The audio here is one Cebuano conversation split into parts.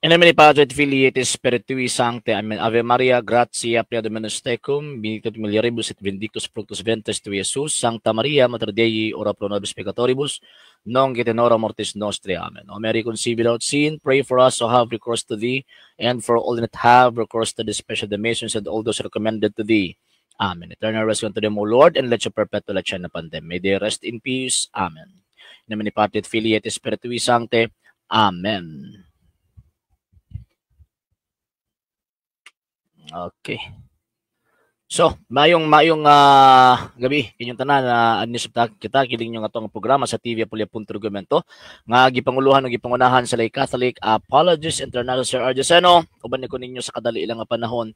In nomine Patris et Filii et Spiritui Sancti. Amen. Ave Maria, gratia plena Dominus tecum, benedicta tu in mulieribus et benedictus fructus ventris tui, Iesus. Sancta Maria, Mater Dei, ora pro nobis peccatoribus, nunc et in hora mortis nostri. Amen. O Mary, conceived without sin, pray for us who have recourse to thee, and for all that have recourse to thee, especially the missions and all those recommended to thee. Amen. Eternal rest unto them, O Lord, and let your perpetual light shine upon them. May they rest in peace. Amen. In nomine Patris et Filii et Spiritui Sancti. Amen. Okay. So, mayong mayong gabi kinyong tanan na uh, kita kiling yung atong programa sa TV Apulia Punto Argumento nga gipanguluhan ug gipangunahan sa Lay Catholic Apologist International Sir Argeseno. Uban ni ko ninyo sa kadali ilang nga panahon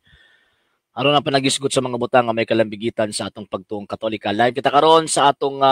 aron na panagisgot sa mga butang nga may kalambigitan sa atong pagtuong Katolika. Live kita karon sa atong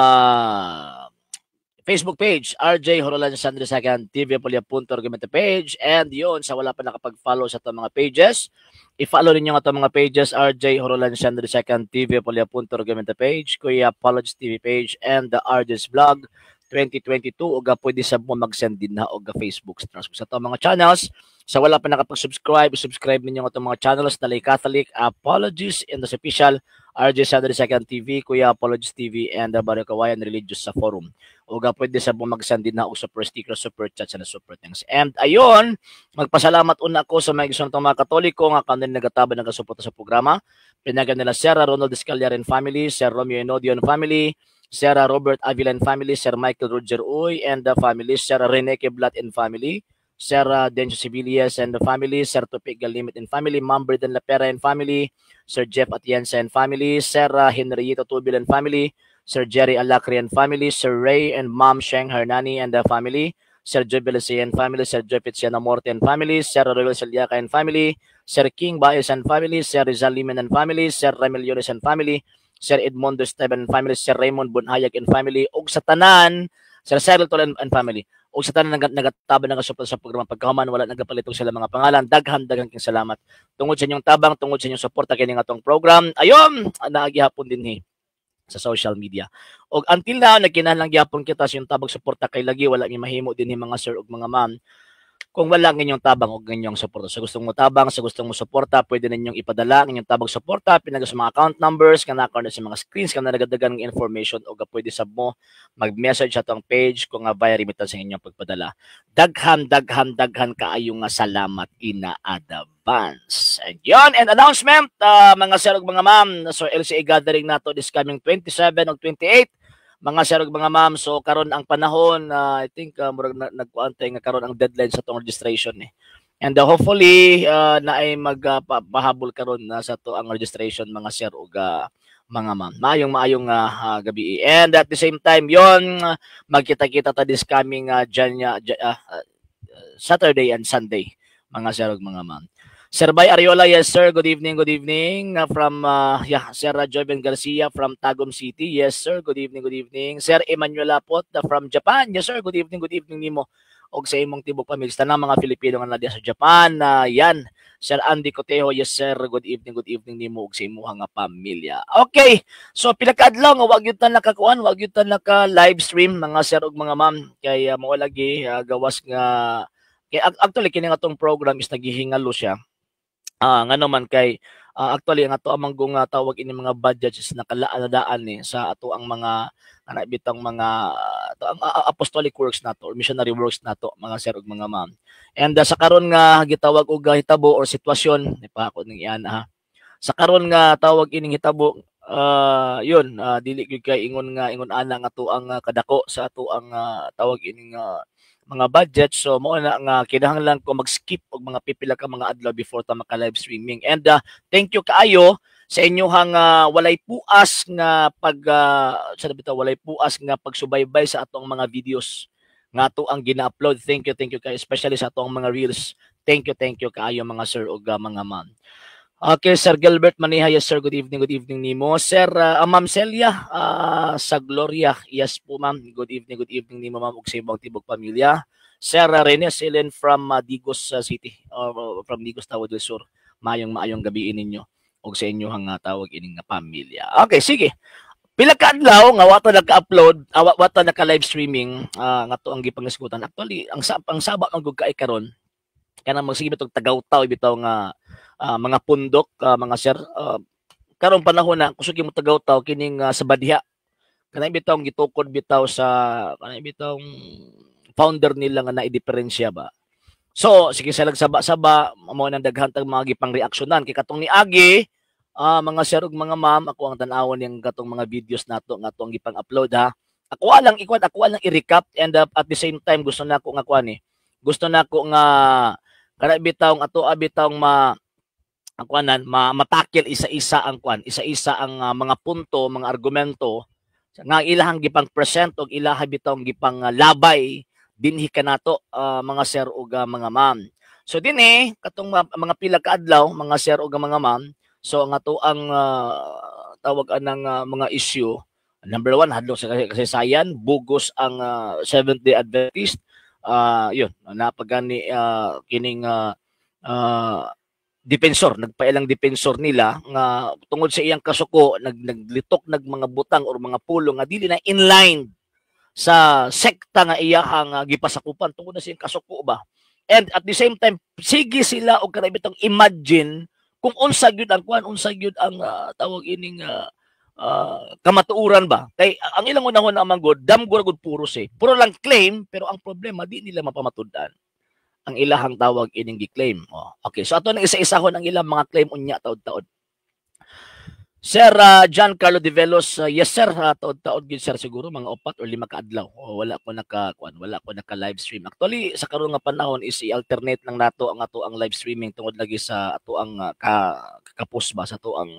Facebook page, RJ Horolan Sandre II, TV Apulia Punto Argumento page. And yun, sa wala pa nakapag-follow sa atong mga pages, i-follow ninyo ang atong mga pages, RJ Horolan Sandre II, TV Apulia Punto Argumento page, Kuya Apologist TV page, and the RJ's Vlog 2022. Ug pwede sa mo mag-send din na og Facebook stars sa atong mga channels. Sa wala pa nakapag-subscribe, subscribe ninyo ang atong mga channels na Lay Catholic Apologies and the official RJ Sandre II TV, Kuya Apologist TV, and the Barrio Kawayan Religious sa Forum. O pwede sa mo mag-send din na og super sticker, super chat, sa super thanks. And ayun, magpasalamat una ako sa mga igsoon mga Katoliko nga kanin nagatabang, nagasuporta sa programa. Pinagan nila Sir Ronald Escalier and family, Sir Romeo Enodio and family, Sir Robert Avila and family, Sir Michael Roger Uy and the family, Sir Rene Keblat and family, Sir Dencio Sibilias and the family, Sir Tupig Galimit and family, Ma'am Brendan Lapera and family, Sir Jeff Atienza and family, Sir Henrietta Tubil and family, Sir Jerry Alacri and family, Sir Ray and Ma'am Sheng Hernani and the family, Sir Joe Belisea and family, Sir Joe Pitsiana Morte and family, Sir Royal Saliaca and family, Sir King Baez and family, Sir Rizal Limen and family, Sir Ramil Yones and family, Sir Edmundo Esteban and family, Sir Raymond Bunhayag and family, ug sa tanan, Sir Cyril Tolan and family, ug sa tanan nagatabang, nagasuporta sa programa pagkahuman wala nagapalitog sila mga pangalan, daghan daghan king salamat tungod sa inyong tabang, tungod sa inyong suporta kini atong program. Ayon, naa gihapon dinhi sa social media. Og until now, nagkinahanglan gyapon kita sa inyong tabang, suporta, kay lagi wala mi mahimo dinhi, mga sir ug mga ma'am, kung wala ang inyong tabang o inyong suporta. Sa gustong mo tabang, sa gustong mo suporta, pwede ninyong ipadala ang inyong tabang, suporta, pinaga sa mga account numbers, kana na sa mga screens, kana nagadagan ng information, o pwede sab mo mag-message sa atong page kung nga via remittance ang inyong pagpadala. Daghan, daghan, daghan kaayo nga salamat in advance. And yon, and announcement, mga sir ug mga ma'am, so LCA gathering nato this coming 27 o 28, mga sir ug mga ma'am. So karon ang panahon, I think murag nagkuan nga karon ang deadline sa tong registration eh. And hopefully na ay magpahabol karon na sa to ang registration, mga sir ug mga ma'am. Maayong maayong gabi. And at the same time, yon, magkita-kita ta this coming Saturday and Sunday, mga sir ug mga ma'am. Sir Bay Ariola, yes sir, good evening, good evening. From, yeah, Sir Joven Garcia from Tagum City, yes sir, good evening, good evening. Sir Emmanuel Lapot from Japan, yes sir, good evening nimo og sa imong tibok pamilya. Tanang mga Filipino nga naa sa Japan, yan. Sir Andy Cotejo, yes sir, good evening nimo og sa imong nga pamilya. Okay, so pila ka adlaw nga wa gyud ta nakakuan, wa gyud ta naka live stream, mga sir ug mga ma'am, kay mao lagi gawas nga kay actually kini nga atong program is naghihingalo siya. Ngano man kay actually ang ato amang nga tawag ini mga budget is nakalaan daan ni sa ato ang mga ana bitang mga ato ang apostolic works nato or missionary works nato, mga sir ug mga ma'am. And sa karon nga gitawag og hitabo or sitwasyon, di pa ako ning iyan ha. Sa karon nga tawag ining hitabo, yun, dili gyud kay ingon nga ingon ana nga ato ang kadako sa ato ang tawag ining mga budget. So mao na nga kinahanglan ko mag-skip og mga pipila ka mga adlaw before ta maka live streaming. And thank you kaayo sa inyong walay puas nga pag sa bitaw walay puas nga pagsubaybay sa atong mga videos nga ato ang gina-upload. Thank you, thank you kaayo, especially sa atong mga reels. Thank you kaayo, mga sir ug mga ma'am. Okay, Sir Gilbert Maniha, yes sir, good evening nimo. Sir Ma'am Celia sa Gloria, yes po ma'am, good evening nimo ma'am ug sa imong tibok pamilya. Sir Rene Silen from Digos City, or from Digos, Davao del Sur. Maayong maayong gabi ninyo ug sa inyong tawag ining nga pamilya. Okay, sige. Pila ka adlaw nga wa ta naka-upload, wa ta naka live streaming nga to ang gipangisgutan. Actually, ang saba man gud kay karon. Kanang magsige bitong tagaw-taw bitaw nga mga pundok, mga sir, karong panahon na kusog mo tagaw-taw kining sa Badya. Kanang bitawng gitukod bitaw sa kanang bitawng founder nila nga naidiferensya ba. So, sige sa saba-saba, mao nang daghan tag mga gipang reaksyonan kay katong niagi, mga sir ug mga ma'am, ako ang tan-awon yang katong mga videos nato nga atong gipang-upload ha. Ako lang ikuan, ako lang i-recap and at the same time gusto na ako nga kuan eh. Gusto na ako nga kana bitawng ato bitawng ma ang kuanan ma matakil isa-isa ang kuan, isa-isa ang mga punto, mga argumento nga ilahang gipang present og ilaha bitawng gipang labay dinhi kanato, mga sir ug mga ma'am. So dinhi katong mga pila ka adlaw, mga sir ug mga ma'am, so ang ato ang tawag anang mga issue, number 1, hadlok sa kasaysayan, bugos ang Seventh Day Adventist, yun napagani kining defensor, nagpailang defensor nila nga tungod sa iyang kasuko naglitok nag mga butang or mga pulong nga dili na inline sa sekta nga iyahang gipasakupan tungod na siyang kasuko ba. And at the same time, sige sila og kanang bitong imagine kung unsa gyud ang kuan, unsa gyud ang tawag ining kamatuoran ba. Kay ang ilang unahon na man gud, damgo ra gud puros eh. Puro lang claim, pero ang problema di nila mapamatud-an ang ilahang tawag ining gi-claim. Oh, okay, so ato nang isa-isahon ang ilang mga claim unya taod-taod. Sir John Carlo de Velos, yes sir, taod-taod gid sir, siguro mga 4 or 5 ka adlaw. Oh, wala ko naka kuan, wala ko naka live stream. Actually sa karon nga panahon is i-alternate lang nato ang ato ang live streaming tungod lagi sa ato ang ka kapos ba sa ato ang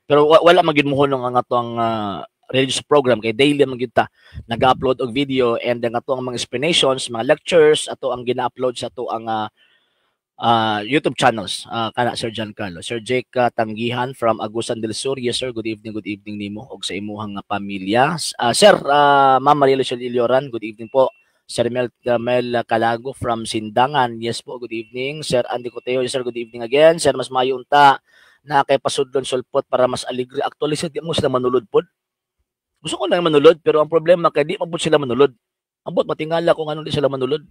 pero wala man gyud mohunong ang ato ang religious program kay daily man gyud ta nag-upload og video and ang ato ang mga explanations, mga lectures ato ang gina-upload sa ato ang YouTube channels. Kana Sir John Carlo. Sir Jake Tanggihan from Agusan del Sur. Yes sir, good evening nimo og sa imuhang pamilya. Sir Ma'am Maria Lucille Ilioran, good evening po. Sir Mel Calago from Sindangan. Yes po, good evening. Sir Andy Coteo, yes sir, good evening again. Sir, mas mayo unta na kay pasudlon sulpot para mas aligre. Actually, sir, di mo sila manulod pod. Gusto ko lang manulod, pero ang problema kay di mabot sila manulod. Ambot matingala kung ano di sila manulod.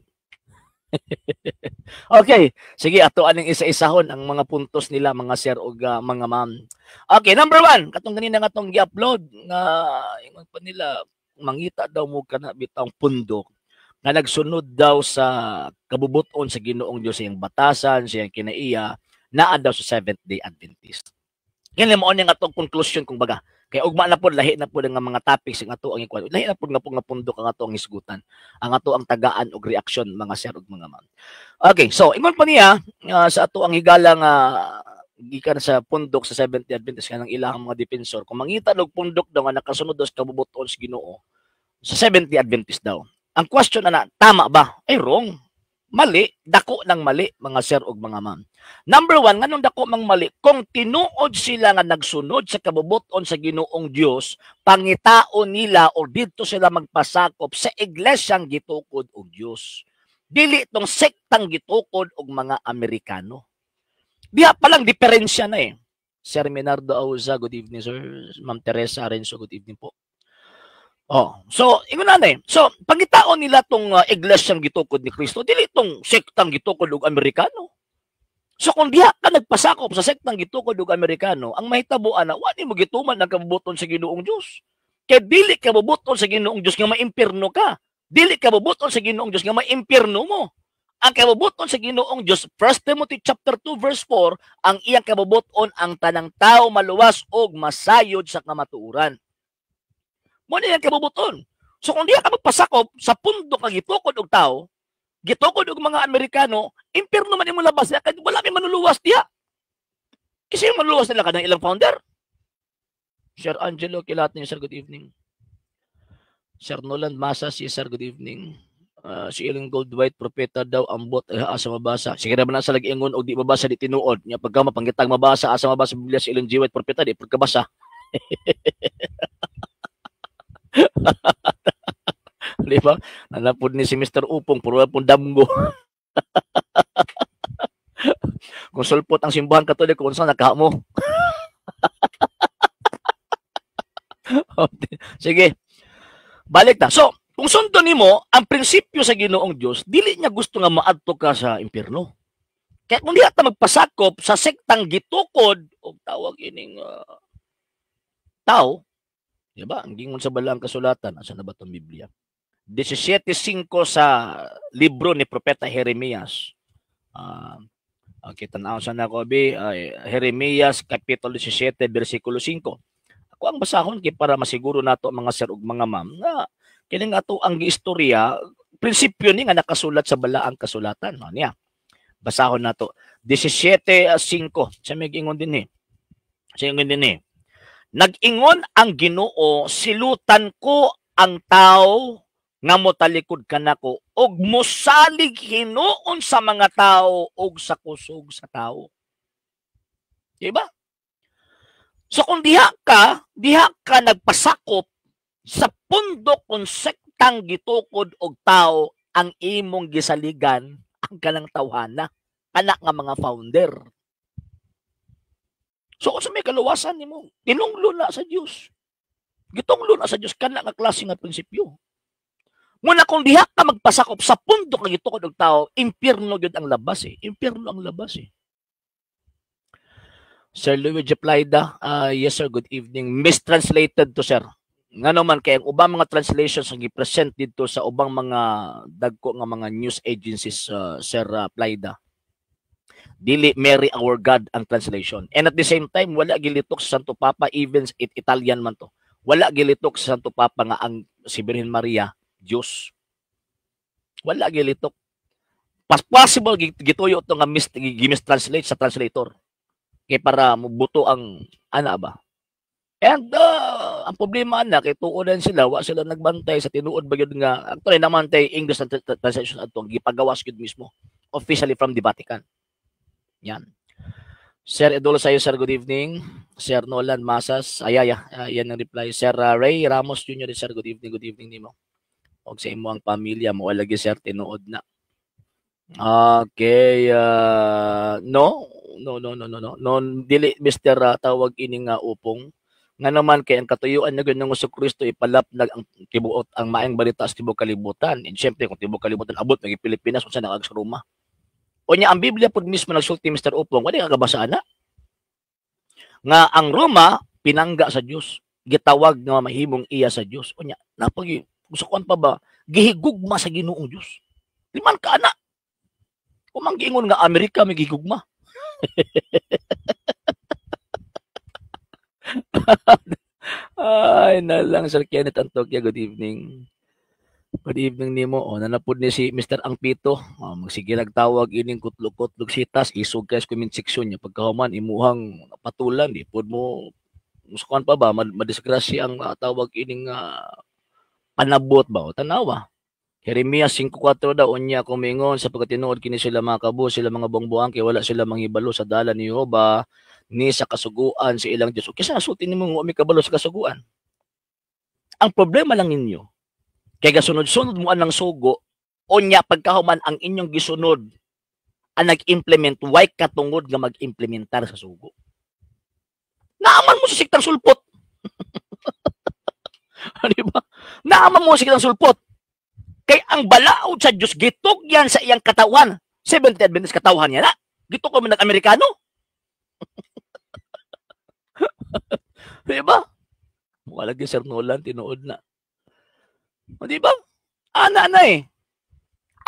Okay, sige, ato aning isa-isahon ang mga puntos nila, mga sir ug mga ma'am. Okay, number 1, katong ganina nga atong gi-upload nga ingon pa nila mangita daw mo kana bitang pundok nga nagsunod daw sa kabubuton sa Ginoong Dios, iyang batasan, siyang kinaiya, naa daw sa Seventh Day Adventist. Yan mo nga atong conclusion kung baga. Kay ugma na pod, lahi na pod nga mga topics ang ato ang ikuan. Lahi na pod nga po nga pundok ang ato ang hisgutan. Ang ato ang tagaan og reaksyon, mga sir ug mga ma'am. Okay, so ingon pa niya sa ato ang higala nga gikan sa pundok sa Seventh Day Adventist kanang ilang mga defensor, kung mangita og pundok daw nga nakasunod daw sa kabubuton sa Ginoo, sa Seventh Day Adventist daw. Ang question na, tama ba? Ay wrong. Mali, dako ng mali, mga sir ug mga ma'am. Number 1, nganong dako mang mali? Kung tinuod sila nga nagsunod sa kabubuton sa Ginoong Dios, pangitaon nila o didto sila magpasakop sa iglesyang gitukod og Dios. Dili tong sektang gitukod og mga Amerikano. Diha pa lang diferensya na eh. Sir Menardo Auza, good evening sir. Ma'am Teresa Arenso, good evening po. Oh, so ingon na eh. So pangitaon nila tong iglesyang gitukod ni Kristo, dili tong sektang gitukod og Amerikano. So kung diha ka nagpasakop sa sektang gitukod og Amerikano, ang mahitabo ana, wa nimo gituman ang kabubuton sa Ginoong Dios. Kay dili ka bubuton sa Ginoong Dios nga maimpierno ka. Dili ka bubuton sa Ginoong Dios nga maimpierno mo. Ang kabubuton sa Ginoong Dios, 1 Timothy chapter 2 verse 4, ang iyang kabubuton ang tanang tao maluwas og masayod sa kamatuoran. Mo na iyang kabubuton. So kung diha ka magpasakop sa pundok nga gitukod og tao, gitukod og mga Amerikano, impierno man imo labas kay wala may manuluwas diha. Kasi yung manuluwas nila kanang ilang founder. Sir Angelo Kilat niyo, sir, good evening. Sir Nolan Masa, si sir, good evening. Si Ellen Goldwhite, propeta daw, ambot, eh, asa mabasa. Sige na ba na sa lagi-ingon og di mabasa di tinuod. Nya pagka mapangitag mabasa, asa mabasa Biblia si Ellen G. White, propeta, di pagkabasa. Di ba? Nanapod ni si Mr. Upong, puro pong damgo. Kung sulpot ang simbahan Katoliko, kung saan nakaha mo. Sige. Balik ta. So, kung sundon nimo ang prinsipyo sa Ginoong Dios, dili niya gusto nga maadto ka sa impierno. Kaya kung diha ta magpasakop sa sektang gitukod og tawag ining tao, di ba? Ang gingon sa balaang kasulatan, asa na ba tong Biblia? 17:5 sa libro ni Propeta Jeremias. Okay, tanaw sa nako bi Jeremias kapitulo 17 bersikulo 5. Ako ang basahon kay para masiguro nato, mga sir ug mga ma'am, nga kini nga ato ang giistorya, prinsipyo ni nga nakasulat sa balaang kasulatan, no niya. Basahon nato 17:5. Sa may ingon din eh. Sa ingon din eh. Nag-ingon ang Ginoo, "Silutan ko ang tao nga motalikod kanako ug mosalig hinuon sa mga tao ug sa kusog sa tao." Diba? So kung diha ka nagpasakop sa pundok kung sektang gitukod og tao, ang imong gisaligan ang kanang tawhana, anak nga mga founder. So kung sa may kaluwasan nimo, tinunglo na sa Dios. Gitunglo na sa Dios kana nga klase nga prinsipyo. Muna kung diha ka magpasakop sa pundok nga gitukod og tao, impyerno gyud ang labas eh. Impyerno ang labas eh. Sir Louis Plaida, yes sir, good evening. Mistranslated to, sir. Nga naman kay ang ubang mga translations ang gi-present dito sa ubang mga dagko nga mga news agencies, Sir Plaida. Dili "Mary our God" ang translation. And at the same time, wala gilitok sa Santo Papa, even it Italian man to. Wala gilitok sa Santo Papa nga ang si Birhen Maria Diyos. Wala gilitok. Pas possible gituyo to nga mistranslate sa translator. Kay para mubuto ang ana ba. And ang problema na kay tuodan sila, wa sila nagbantay sa tinuod ba gyud nga actually naman tay English translation adto gipagawas gyud mismo officially from the Vatican. Yan. Sir Idolo sayo, sir, good evening. Sir Nolan Masas, ayaya, yan ang reply. Sir Ray Ramos Jr., sir, good evening nimo. Og sa imo ang pamilya mo lagi, sir, tinuod na. Okay, no, no, no, no, no, no, no, dili Mr. Tawag ini nga upong nga naman kay ang katuyuan na ng Kristo ipalapnag ang tibuot ang maayong balita sa tibuok kalibutan. And syempre kung tibuok kalibutan abot nagi Pilipinas, unsa na sa Roma. O nya ang Biblia pud mismo nagsulti, Mr. Upong, wala ka kabasa ana? Nga ang Roma pinangga sa Dios, gitawag nga mahimong iya sa Dios. O nya napagi gusto kuan pa ba gihigugma sa Ginoong Dios. Di man ka ana. Kung giingon nga Amerika may gihigugma. Ay, na lang, Sir Kenneth Antokia, good evening. Good evening nimo. O, nanapod ni si Mr. Angpito. O, magsige tawag ining kutlog-kutlog sitas, isog kay comment section niya. Pagkahuman, imuhang patulan, di pod mo musukan pa ba, madisgrasya ang tawag ining panabot ba o tanawa. Jeremias 5:4 daw, unya kumingon sa pagkatinuod kini sila mga kabo, sila mga buang-buang kay wala sila manghibalo sa dalan ni Jehova ni sa kasuguan sa ilang Dios. Kaysa nasulti nimo nga umi kabalo sa kasuguan. Ang problema lang ninyo, kay gasunod-sunod mo anang sugo, unya pagkahuman ang inyong gisunod ang nag-implement, way katungod nga mag-implementar sa sugo. Naaman mo sa siktang sulpot. Di ba? Naaman mo sa siktang sulpot. Kay ang balaod sa Diyos, gitugyan sa iyang katawan. Seventh Adventist katawan niya na. Gitukod mo nag-Amerikano. Di ba? Mukha lagi Sir Nolan, tinuod na. O, di ba? Ana na eh.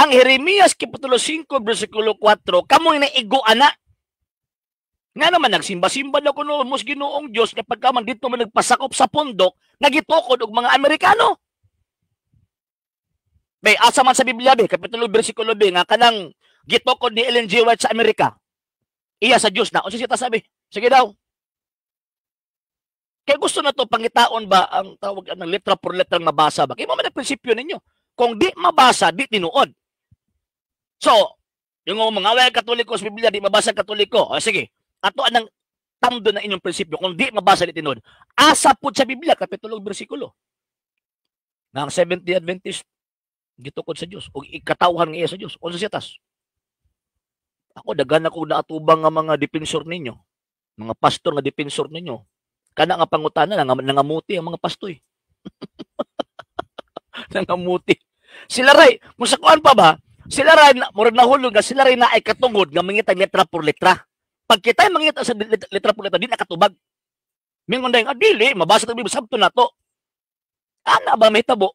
Ang Jeremias Kapitulo 5, versikulo 4, kamoy na igo ana. Nga naman, nagsimba-simba na kuno mos Ginoong Diyos kapag ka man dito man nagpasakop sa pundok, nagitukod og mga Amerikano. May asa man sa Biblia be, Kapitulo versikulo be, nga kanang gitukod ni Ellen G. White sa Amerika. Iya sa Diyos na. Unsa siya sabi? Sige daw. Kaya gusto na to pangitaon ba ang tawag ang letra por letra mabasa ba? Kaya mo man ang prinsipyo ninyo. Kung di mabasa, di tinuod. So, yung mga way Katoliko sa Biblia, di mabasa Katoliko. O sige, ato anang tamdo na inyong prinsipyo. Kung di mabasa, di tinuod. Asa po sa Biblia, kapitulo bersikulo. Nga ang Seventh-day Adventist gitukod sa Dios o ikatawhan nga iya sa Dios. Unsa siya tas? Ako daghan ako naatubang nga mga defensor ninyo. Mga pastor nga defensor ninyo. Kana nga pangutana nangamuti ang mga pastoy. Nangamuti. Sila ray, musakuan pa ba? Sila ra murag nahulog nga sila rin na ay katungod nga mangitag letra por letra. Pag kita mangita sa letra por letra, di na katubag. Mingon dayon, ah, dili, mabasa ta Biblia, sabto na to. Ana ba mahitabo?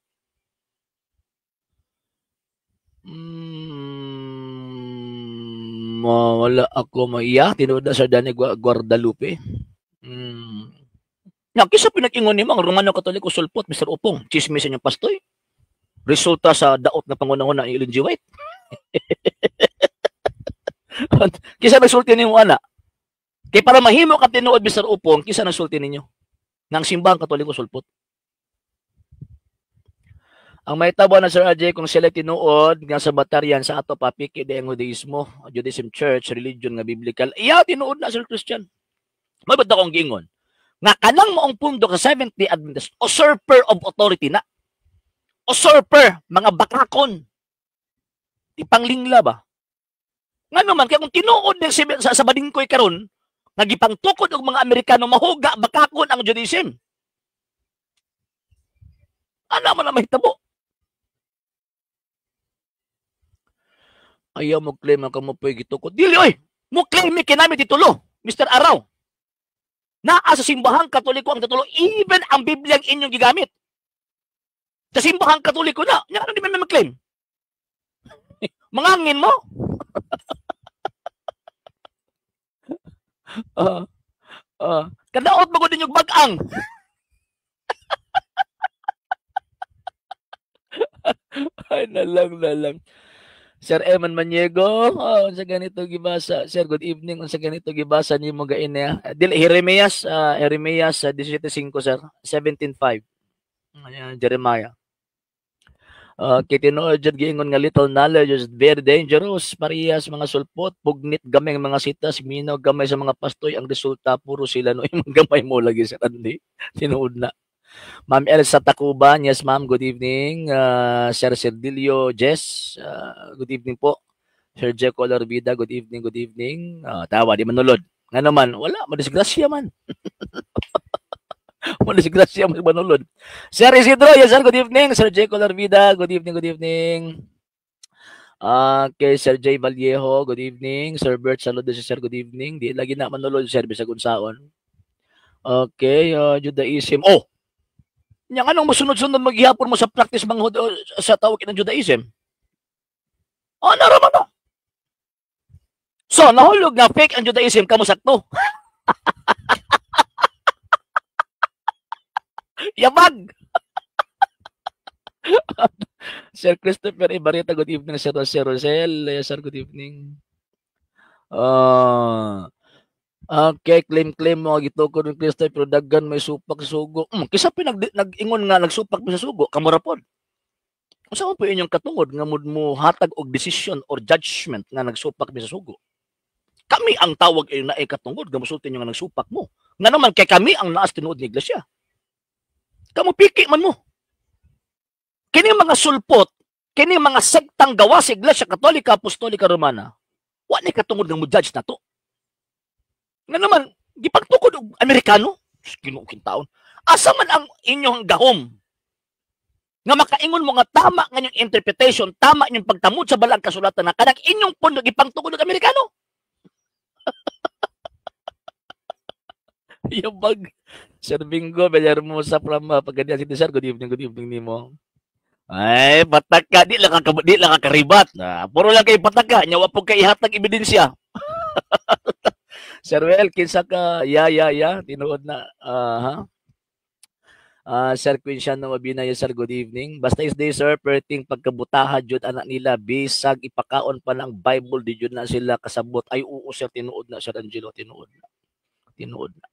Wala ako maiya. Tinuod na Sir Danny Guadalupe. Nga, kisa pinag-ingon ni mga Romano Katoliko sulpot, Mr. Upong, chismis inyong pastoy. Resulta sa daot na pangunahon ng Ellen G. White. Kisa nagsulti ninyo ana. Kay para mahimo ka tinuod, Mr. Upong, kisa nagsulti ninyo nga ang simbahang Katoliko sulpot. Ang mahitabo na Sir RJ kung sila tinuod nga sa Batarian sa ato papiki di ang Judaismo, Judaism Church, religion nga biblical. Iya tinuod na Sir Christian. May ba't akong giingon? Nga kanang maong pundok sa Seventh-day Adventist, usurper of authority na. Usurper, mga bakakon. Ipanglingla ba? Nga naman, kaya kung tinuod din sa Badingkoy karon, nga gipangtukod og mga Amerikano, mahuga, bakakon ang Judaism. Ano man na mahitabo? Ayaw mo claim ang kamupoy gitukod. Dili oy! Mo claim mi kinami titulo, Mr. Araw. Naa sa simbahang Katoliko ang titulo, even ang Biblia ang inyong gigamit. Sa simbahang Katoliko na, nya ano di man mag-claim? Mangangin mo? Kadaot mo gud ninyong bag-ang. Ay, nalang. Sir Eman Maniego, oh, unsa ganito gibasa? Sir, good evening. Unsa ganito gibasa nimo gain niya? Dili Jeremias, Jeremias 17:5 sir, 17:5. Ayan, Jeremiah. Kay tinuod jud giingon nga little knowledge is very dangerous. Parehas mga sulpot, pugnit gamay ang mga sitas, minaw gamay sa mga pastoy, ang resulta puro sila no imong gamay mo lagi sa kandi. Tinuod na. Ma'am Elsa Tacuban, yes ma'am, good evening. Sir Cerdilio Jess, good evening po. Sir Jeco Larbida, good evening, good evening. Tawa, di manulod. Nga naman, wala, madisgrasya man. Madisgrasya man manulod. Sir Isidro, yes sir, good evening. Sir Jeco Larbida, good evening, good evening. Okay, Sir Jay Vallejo, good evening. Sir Bert, saludo si sir, good evening. Di lagi na manulod, sir, bisag unsaon. Okay, Judaism. Oh! Yang anong musunod-sunod maghihapon mo sa practice mga sa tawag ng Judaism? Oh, naraman na. So, nahulog nga fake ang Judaism, kamo sakto. Yabag! Sir Christopher Ibarita, good evening. Sir Rosel, yes, sir, good evening. Okay, claim mo gitukod ng Kristo pero daghan may supak sa sugo. Kisa pa nag-ingon nga nagsupak mi sa sugo, kamo ra pod. Unsa man po inyong katungod nga mo hatag og decision or judgment nga nagsupak mi sa sugo? Kami ang tawag ay naay katungod nga mosulti nyo nga nagsupak mo. Nga naman kay kami ang naas tinuod ni iglesia. Kamo piki man mo. Kini mga sulpot, kini mga sektang gawa sa Iglesia Katolika Apostolika Romana, wa ni katungod nga mo judge nato. Nga naman, gipagtukod og Amerikano, Ginoo taon. Asa man ang inyong gahom nga makaingon mo nga tama nga inyong interpretation, tama inyong pagtamod sa balang kasulatan na kanang inyong pundo gipangtukod og Amerikano? Yabag. Sir Bingo Villahermosa from Pagadian City, sir. Good evening nimo. Ay, pataka, di lang ka karibat. Puro lang kay pataka, nya wa pud kay ihatag ebidensya. Sir Well, kinsa ka, ya, tinuod na. Sir Quinciano Mabina, yes, sir, good evening. Basta is day, sir, perting pagkabutaha jud anak nila, bisag ipakaon pa ng Bible, di jud na sila kasabot. Ay, oo, sir, tinuod na, Sir Angelo, tinuod na. Tinuod na.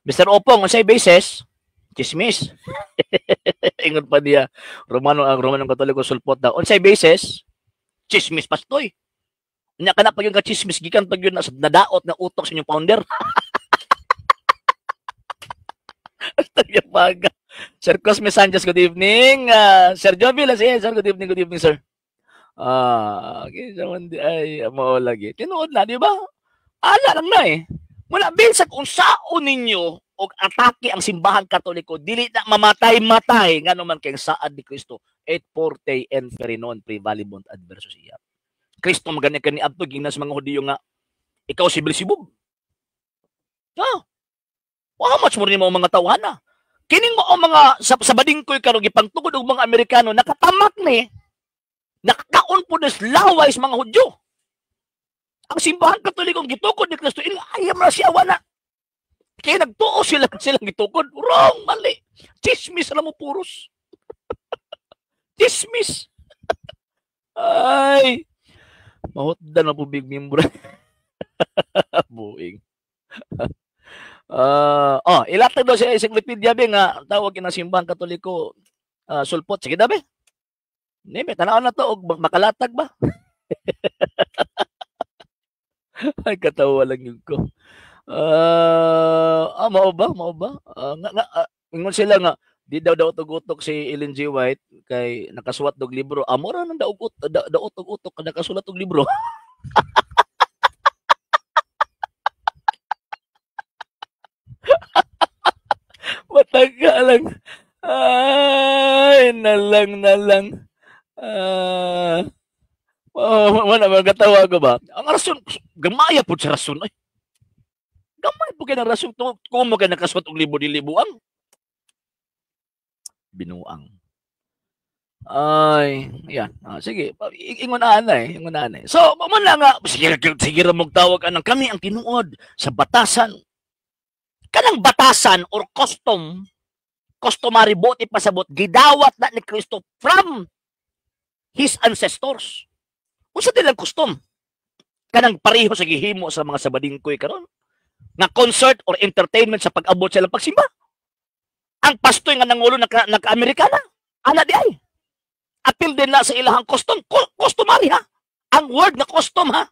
Mr. Opong, unsay basis? Chismis. Ingon pa niya, Romano, ang Romano Katoliko sulpot daw. Unsay basis? Chismis pastoy. Nya kana pag yung ka-chismis gikan pag yun nadaot na utok sa inyong founder. Baga. Sir Cosme Sanchez, good evening. Sir Jovi, sir, good evening, sir. Okay, ay, mo lagi. Tinuod na, di ba? Ala lang na eh. Mula bisag unsaon ninyo og atake ang Simbahan Katoliko, dili na mamatay-matay ngano man kay saad ni Kristo, et forte and fere non prevalebunt adversus iya. Kristo magani kani adto gingnan sa mga Hudiyo nga ikaw si Beelzebub. Ah. Well, how much more nimo mga tawhana? Kining mo ang mga sa badingkoy karon gipangtugod og mga Amerikano nakatamak ni nakakaon po des laway sa mga Hudyo. Ang Simbahan Katoliko gitukod ni Kristo, ayaw na siya wala. Kaya nagtuo sila silang gitukod. Wrong, mali. Chismis na mo puros. Chismis. Ay. Mahutdan na po big member. Buing. Oh, ilatag daw sa encyclopedia be nga tawag kina Simbahan Katoliko sulpot. Sige daw be. Nime, tanaw na to og makalatag ba? Ay, katawa lang yun ko. Mao ba? Mao ba? Ingon sila nga di daw daw utok si Ellen G. White kay nakasuwat og libro. Amo ra nang daot daot og utok nakasulat og libro. Mataga lang. Ay, nalang nalang. Wala ba katawa ko ba? Ang rason gamaya pud sa rason ay. Gamay po kay ng rason kung mo kay nakasuwat og libro dili buang. Binuang. Ay, yan. Sige, ingon ana eh, ingon ana eh. So, mo na nga sige sige ra mog tawag anang kami ang tinuod sa batasan. Kanang batasan or custom, customary bote pasabot gidawat na ni Kristo from his ancestors. Unsa dilang custom? Kanang pareho sa gihimo sa mga sabadingkoy karon nga concert or entertainment sa pag-abot sa ilang pagsimba. Ang pastoy nga nangulo naka-Amerikana, ana di ay. Apil din na sa ilahang custom, customary ha. Ang word na custom ha.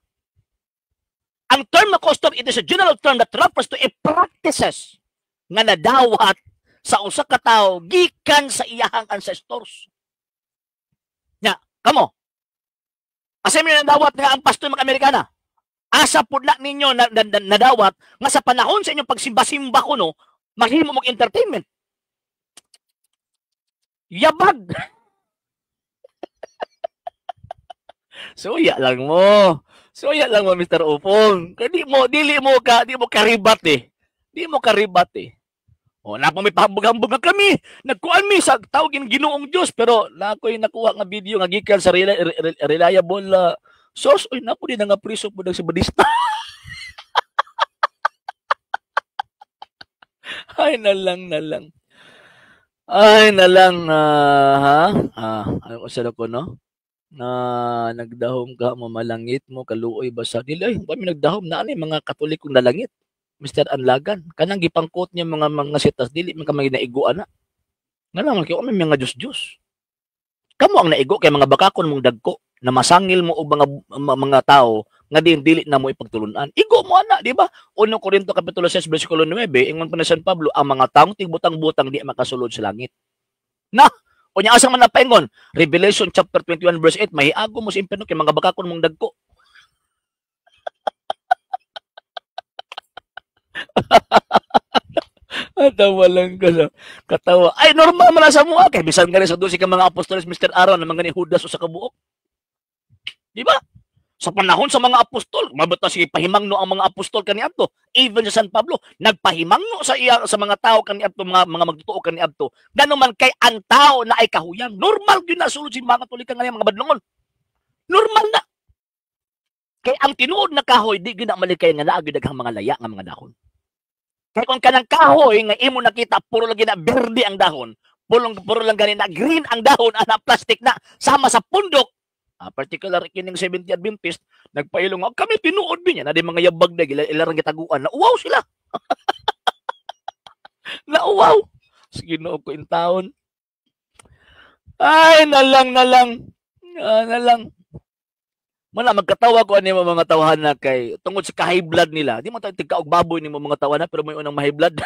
Ang term na custom, it is a general term that refers to a practices nga nadawat sa usa ka tawo gikan sa iyahang ancestors. Nya, kamo. Asa mi nadawat nga ang pastoy mag-Amerikana? Asa pud na ninyo nadawat nga sa panahon sa inyong pagsimba-simba kuno, mahimo mong entertainment. Yabag. Suya lang mo. Suya lang mo, Mr. Upong. Kaya di mo, dili mo ka, di mo karibat eh. Di mo karibat eh. O, na may pahambog-hambog nga kami. Nagkuan mi sa tawagin Ginoong Diyos. Pero na ako'y nakuha nga video nga gikan sa reliable source. Uy, napo din nga priso po si Badista. Ay, nalang, nalang. Ay, nalang, ha? Ano ko sa ko, no? Na nagdahom ka, mamalangit mo, kaluoy basa. Dili, ay, kami nagdahom na ano mga Katolikong nalangit. Mr. Anlagan, kanang gipangkot niya mga sitas, dili man ka mga naiguan na. Nga lang, kayo kami mga Diyos-Diyos. Kamo ang naigo kay mga bakakon mong dagko, na masangil mo og mga tao nga din dili na mo ipagtulunan. Igo mo ana, di ba? 1 Corinto kapitulo 6 bersikulo 9, ingon pa ni San Pablo, ang mga taong tigbutang-butang di makasulod sa langit. Na, unya asa man napaingon? Revelation chapter 21 verse 8, mahiago mo sa impierno kay mga bakakon mong dagko. Atawa lang ka sa katawa. Ay, normal man na sa mua. Kay bisan ka rin sa 12 ka mga apostoles, Mr. Aaron, na mga ni Judas o sa kabuok. Di ba? Sa panahon sa mga apostol, mabata sige pahimangno ang mga apostol kaniadto. Even sa San Pablo, nagpahimangno sa iya sa mga tao kaniadto, mga magtuo kaniadto. Gano man kay ang tao na ay kahuyang. Normal gyud na sulod si mga Katolika nga mga badlongon. Normal na. Kay ang tinuod na kahoy di gyud na malikay nga naa gyud daghang mga laya nga mga dahon. Kay kung kanang kahoy nga imo nakita puro lagi na berde ang dahon, puro lang gani na green ang dahon, ana plastic na sama sa pundok. Particular kining 70 Adventist nagpailong kami tinuod bi niya na di mga yabag na ilarang gitaguan na uwaw sila. Nauwaw. Sige Ginoo ko in taon. Ay nalang nalang. Nalang. Wala magkatawa ko ani mga tawhan na kay tungod sa ka-high blood nila. Di mo tayo tigkaog baboy nimo mga tawhan na pero may unang ma-high blood.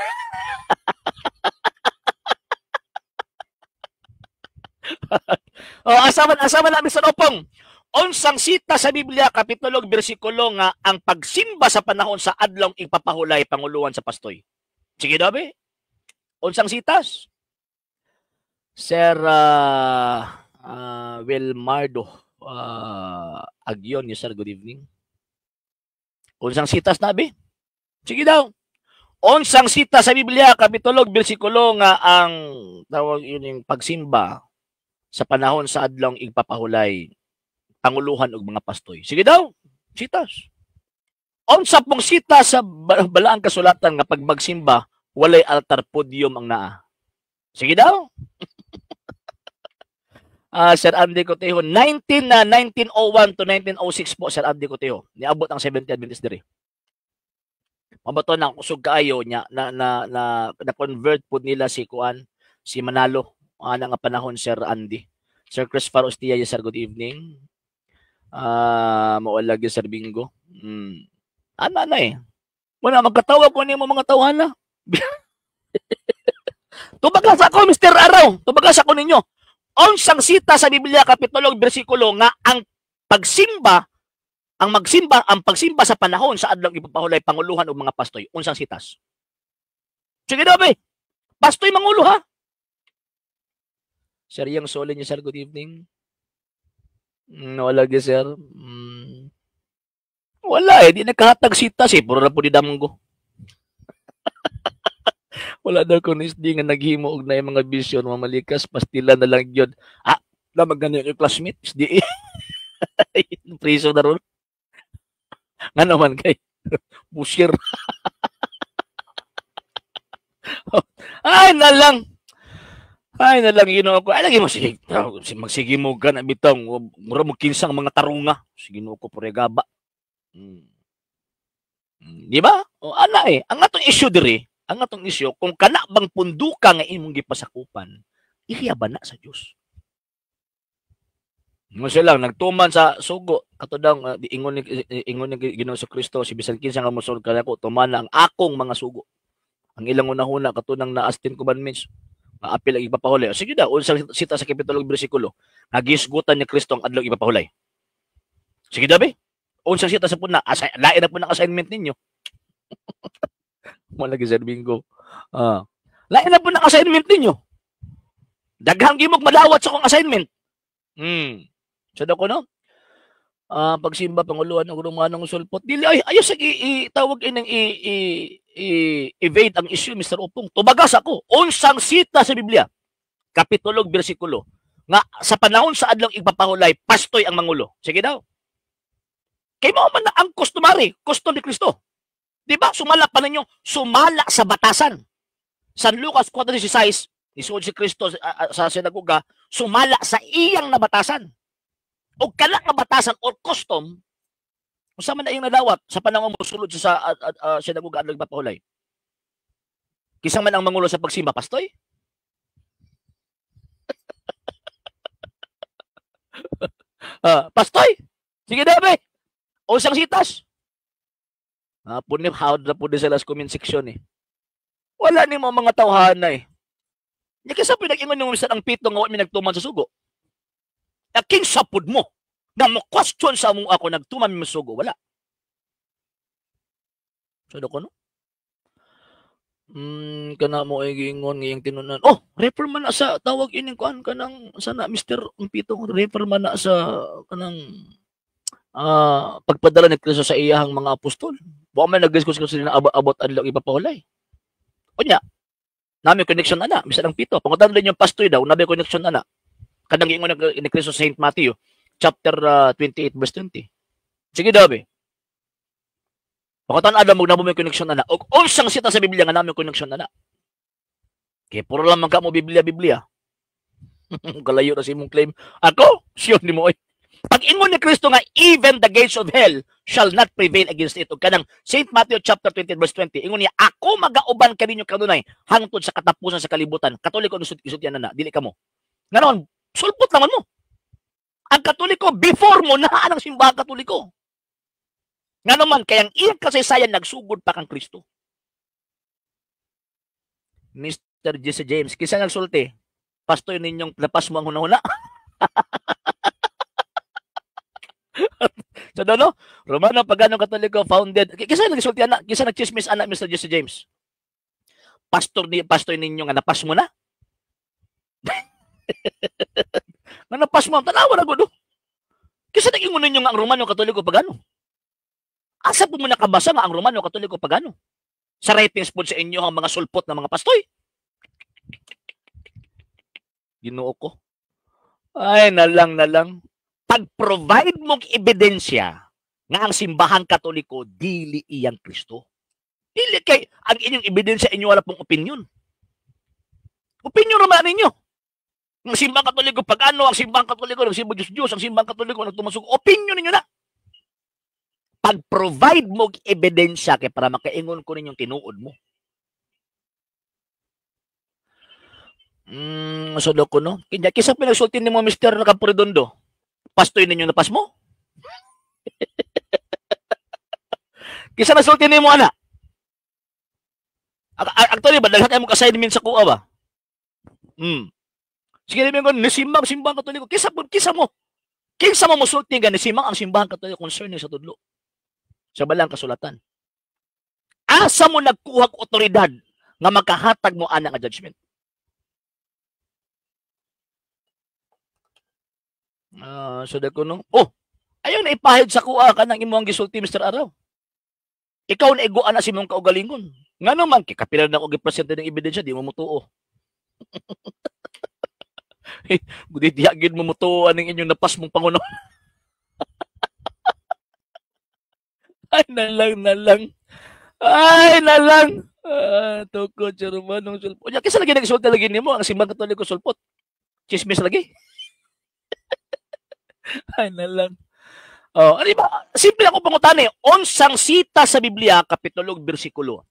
Oh, asa man na Mr. Opong. Unsang sita sa Biblia kapitulo bersikulo nga ang pagsimba sa panahon sa adlong ipapahulay panguluan sa pastoy. Sige daw, be. Unsang sitas? Sir Wilmardo Agyon, yes sir, good evening. Unsang sitas na, be? Sige daw. Unsang sita sa Biblia, kapitulo, bersikulo nga ang tawag yun yung pagsimba sa panahon sa adlong igpapahulay, panguluhan og mga pastoy. Sige daw, sitas. Unsa pong sita sa balaang kasulatan nga pag magsimba, walay altar, podium ang naa? Sige daw. Sir Andy Cotejo, 19 na 1901 to 1906 po, Sir Andy Cotejo. Niabot ang 70 Adventist diri. Mabato na kusog kaayo niya na na na, na convert pud nila si kuan, si Manalo ana nga panahon, Sir Andy. Sir Chris Farostia, yes sir, good evening. Mao lagi Sir Bingo. Ana na eh. Wala magkatawa ko nimo mga tawhana. Tubagas ako, Mr. Araw. Tubagas ako ninyo. Unsang sita sa Biblia, kapitulo, bersikulo nga ang pagsimba, ang magsimba, ang pagsimba sa panahon sa adlong ipapahulay, panguluhan og mga pastoy? Unsang sitas? Sige daw, be. Pastoy mangulo ha. Sir Yang Solin niyo, sir, good evening. Wala gyud, sir. Wala eh, di nagkahatag sitas eh. Puro na po di damgo. Wala daw kung isdi nga naghimo og na mga bisyon, mamalikas, pastila na lang yun. Ah, la magani yung classmate, isdi eh. Priso na ron. Nga naman kay busir. Ay na lang. Ay na lang, Ginoo ko. Ay lagi mo sige. Magsige mo ka na bitaw. Mura mo kinsang mga tarunga. Sige ko purigaba. Di ba? O ana eh. Ang atong issue diri, ang atong issue kung kana bang punduka nga imong gipasakupan, iya ba na sa Dios? Ngo sila nagtuman sa sugo katudang ingon ni Ginoo sa Kristo, si bisan kinsa nga mosulod kanako, tuman ang akong mga sugo. Ang ilang unahuna katunang naas Ten Commandments nga apil ang ipapahulay. O, sige daw, unsang sita sa kapitulo bersikulo nga gisgutan ni Kristo ang adlaw ipapahulay? Sige daw be. Unsang sita sa puna, lain na po ng assignment ninyo. Wala lagi Sir Bingo. Lain na po ng assignment ninyo. Daghang gimok madawat sa kong assignment. So daw ko no? Pagsimba panguluhan ng Romanong sulpot. Dili ay ayos sa itawag ining i evade ang issue, Mr. Upong. Tubagas ako. Unsang sita sa Biblia, kapitulo, bersikulo nga sa panahon sa adlong igpapahulay, pastoy ang mangulo? Sige daw. Kay mao man na ang customary, custom ni Kristo. Di ba? Sumala pa ninyo, sumala sa batasan. San Lucas 4:16, nisuod si Kristo sa sinagoga, sumala sa iyang nabatasan. O kana nga batasan or custom, unsa man na iyang nadawat sa panahon mosulod siya sa sinagoga adlong igpapahulay? Kinsa man ang mangulo sa pagsimba, pastoy? Pastoy? Sige na, be. O siyang sitas. Punip, howd na po din sila sa comment section eh. Wala ni mo mga tawhana eh. Hindi kasi pinag-ingon yung minsan ang pito nga wa mi nagtuman sa sugo. Aking sapod mo na mo question sa mong ako nagtuman mi sugo. Wala. So, ko no? Kana mo ay giingon ngayong tinunan. Oh, refer man na sa tawag ining kuan kanang sana Mr. Pito, refer man na sa kanang pagpadala ni Kristo sa iyahang mga apostol. Wa man nag-discuss ko sila about adlaw ipapahulay. Unya, nami connection ana, bisan ang pito. Pangutan din yung pastoy daw, nami connection ana. Kanang giingon ni Kristo sa Saint Matthew chapter 28 verse 20. Sige daw be. Pangutan adam mo namo may connection ana. Og unsang sita sa Biblia nga nami connection ana? Kay puro lang man ka mo Biblia Biblia. Kalayo na sa imong claim. Ako, sure ni mo oy. Pag-ingon ni Kristo nga even the gates of hell shall not prevail against it. Og kanang Saint Matthew chapter 20 verse 20, ingon niya, ako magauban kaninyo kanunay hangtod sa katapusan sa kalibutan. Katoliko isultian na, dili kamo. Nganon, sulpot naman mo. Ang Katoliko before mo naa ang simbahan Katoliko. Nga naman, kayang iyang kasaysayan nagsugod pa kang Kristo. Mr. Jesse James, kinsa nagsulti? Pastoy ninyong lapas mo ang hunahuna. So no? Romano Pagano Katoliko founded. Kinsa nagsulti ana? Kinsa nagchismis ana, Mr. Jesse James? Pastor ni pastor ninyo nga napas mo na. Nga napas mo, tanawa na gud. Kisa nag-ingon ninyo nga ang Romano Katoliko pagano. Asa po mo nakabasa nga ang Romano Katoliko pagano? Sa writings po sa inyo ang mga sulpot ng mga pastoy. Ginoo ko. Ay, nalang, nalang. Pag-provide mong ebidensya nga ang Simbahan Katoliko dili iyang Kristo. Dili kay ang inyong ebidensya, inyo wala pong opinion. Opinion naman ninyo. Ang Simbahang Katoliko pag ano, ang Simbahang Katoliko nagsimba Diyos Diyos, ang Simbahang Katoliko nagtumasok, opinion ninyo na. Pag-provide mo ebidensya kay para makaingon ko ninyong tinuod mo. So ko no. Kanya kisa pinagsulti nimo Mr. Camporedondo. Pastoy ninyo napas mo? Kisa nasulti nimo ana? Actually ba daghan kay mo assignment sa kuha ba? Sige namin ko nisimang Simbahang Katoliko. Kisa kisa mo. Kinsa mo mosulti nga nisimang ang Simbahan Katoliko concerning sa tudlo? Sa balang kasulatan. Asa mo nagkuha og otoridad nga makahatag mo ana nga judgment? So dako no. Oh, ayaw na ipahid sa kuha kanang imong gisulti Mr. Araw. Ikaw na iguan na si imong kaugalingon. Ngano man kay kapila na ko gipresente ng ebidensya, di mo motuo. Gudi diha gid mo motuo aning inyong napas mong pangulo. Ay nalang nalang. Ay nalang. Tukod sa Romanong sulpot. Unya kinsa lagi nagsulti lagi nimo ang Simbahang Katoliko sulpot? Chismis lagi. Ay nalang. Oh, ano ba? Simple ako pangutana eh. Unsang sita sa Biblia, kapitulo ug bersikulo,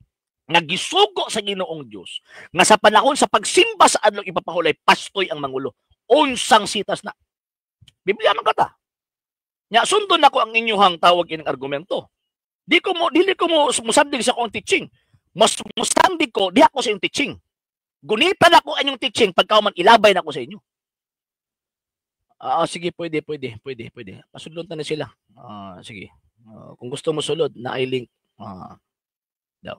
nga gisugo sa Ginoong Dios nga sa panahon sa pagsimba sa adlaw ipapahulay, pastoy ang mangulo. Unsang sitas na? Biblia man kata. Nya sundon nako ang inyuhang tawag ining argumento. Di ko mo dili ko mo musandig sa akong teaching. Mas musandig ko diha ko sa inyong teaching. Gunitan ako ang inyong teaching pagka man ilabay nako sa inyo. Sige, pwede, pwede, pwede, pwede. Pasudlon ta na sila. Sige. Kung gusto mo sulod, na ay link. Daw.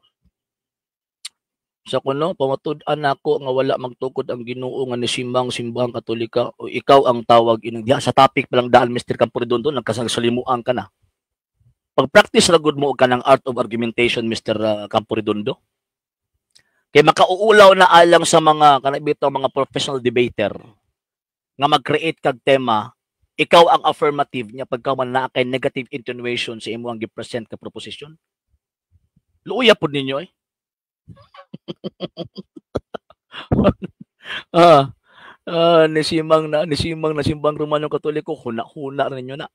Sa kuno, pamatud-an nako nga wala magtukod ang Ginoo nga nisimbang Simbahang Katolika o ikaw ang tawag ining diha sa topic pa lang daan Mr. Camporedondo, nagkasalimuan ka na. Pag-practice ra gud mo og kanang art of argumentation Mr. Camporedondo. Kay makauulaw na alang sa mga kanang bitaw mga professional debater nga mag-create kag tema, ikaw ang affirmative niya pagka man naa kay negative intonation sa imong gi-present ka proposition. Luoya pud ninyo eh. Nisimang na Simbang Romano Katoliko, huna-huna ninyo na.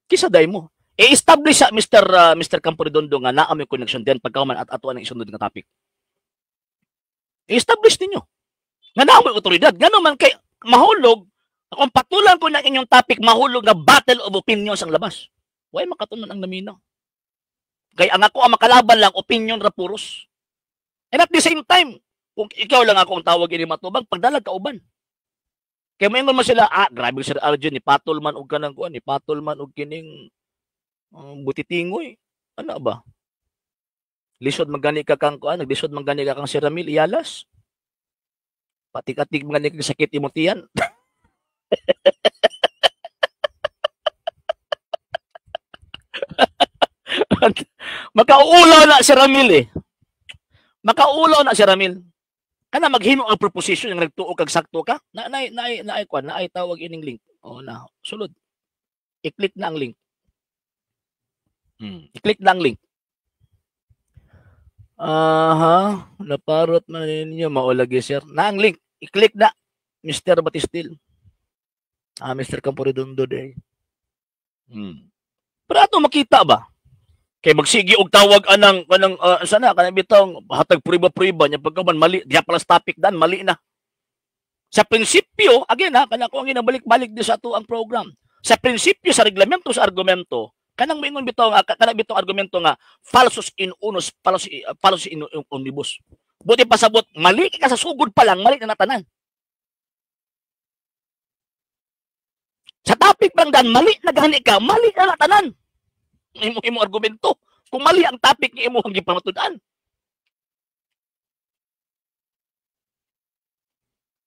Kisa day mo. I-establish sa Mr. Camporedondo nga naa may connection din pagka man at ato ang isunod nga topic. I-establish ninyo nga naa may otoridad. Ngano man kay mahulog, kung patulan ko ng inyong topic, mahulog nga battle of opinions ang labas. Way makatunon ang naminaw. Kay ang ako ang makalaban lang, opinion ra puros. And at the same time, kung ikaw lang ako ang tawag ini matubang, pagdalag ka uban. Kay moingon man sila, grabe Sir Arjun, ni patol man og kanang kuan, ni patol man og kining butitingoy. Ano ba? Lisod man gani ka kang kuan, naglisod man gani ka kang Sir Ramil Iyalas. Patik-atik man gani kag sakit imong tiyan. Makaulaw na si Ramil eh. Makaulaw na si Ramil. Kana maghimo ang proposition nga nagtuo kag sakto ka. Na na na na kuan, naay tawag ining link. Oh na, sulod. I-click na ang link. I-click na ang link. Aha, naparot man ninyo maulagi sir. Na ang link. I-click na Mr. Batistil. Mr. Camporedondo day. Pero ato makita ba? Kay magsigi og tawag anang kanang sana kanang bitong hatag prueba-prueba nya pagka man mali diha pala sa topic dan mali na. Sa prinsipyo, again ha, kana ko ang ginabalik-balik di sa ato ang program. Sa prinsipyo sa reglamento sa argumento, kanang moingon bitaw nga kanang bitong argumento nga falsus in unus, falsus in omnibus. Buti pasabot mali ka sa sugod pa lang, mali na natanan. Sa topic pa lang dan mali na gani ka, mali na natanan. Imo argumento. Kung mali ang topic ni imo ang gipamatud-an.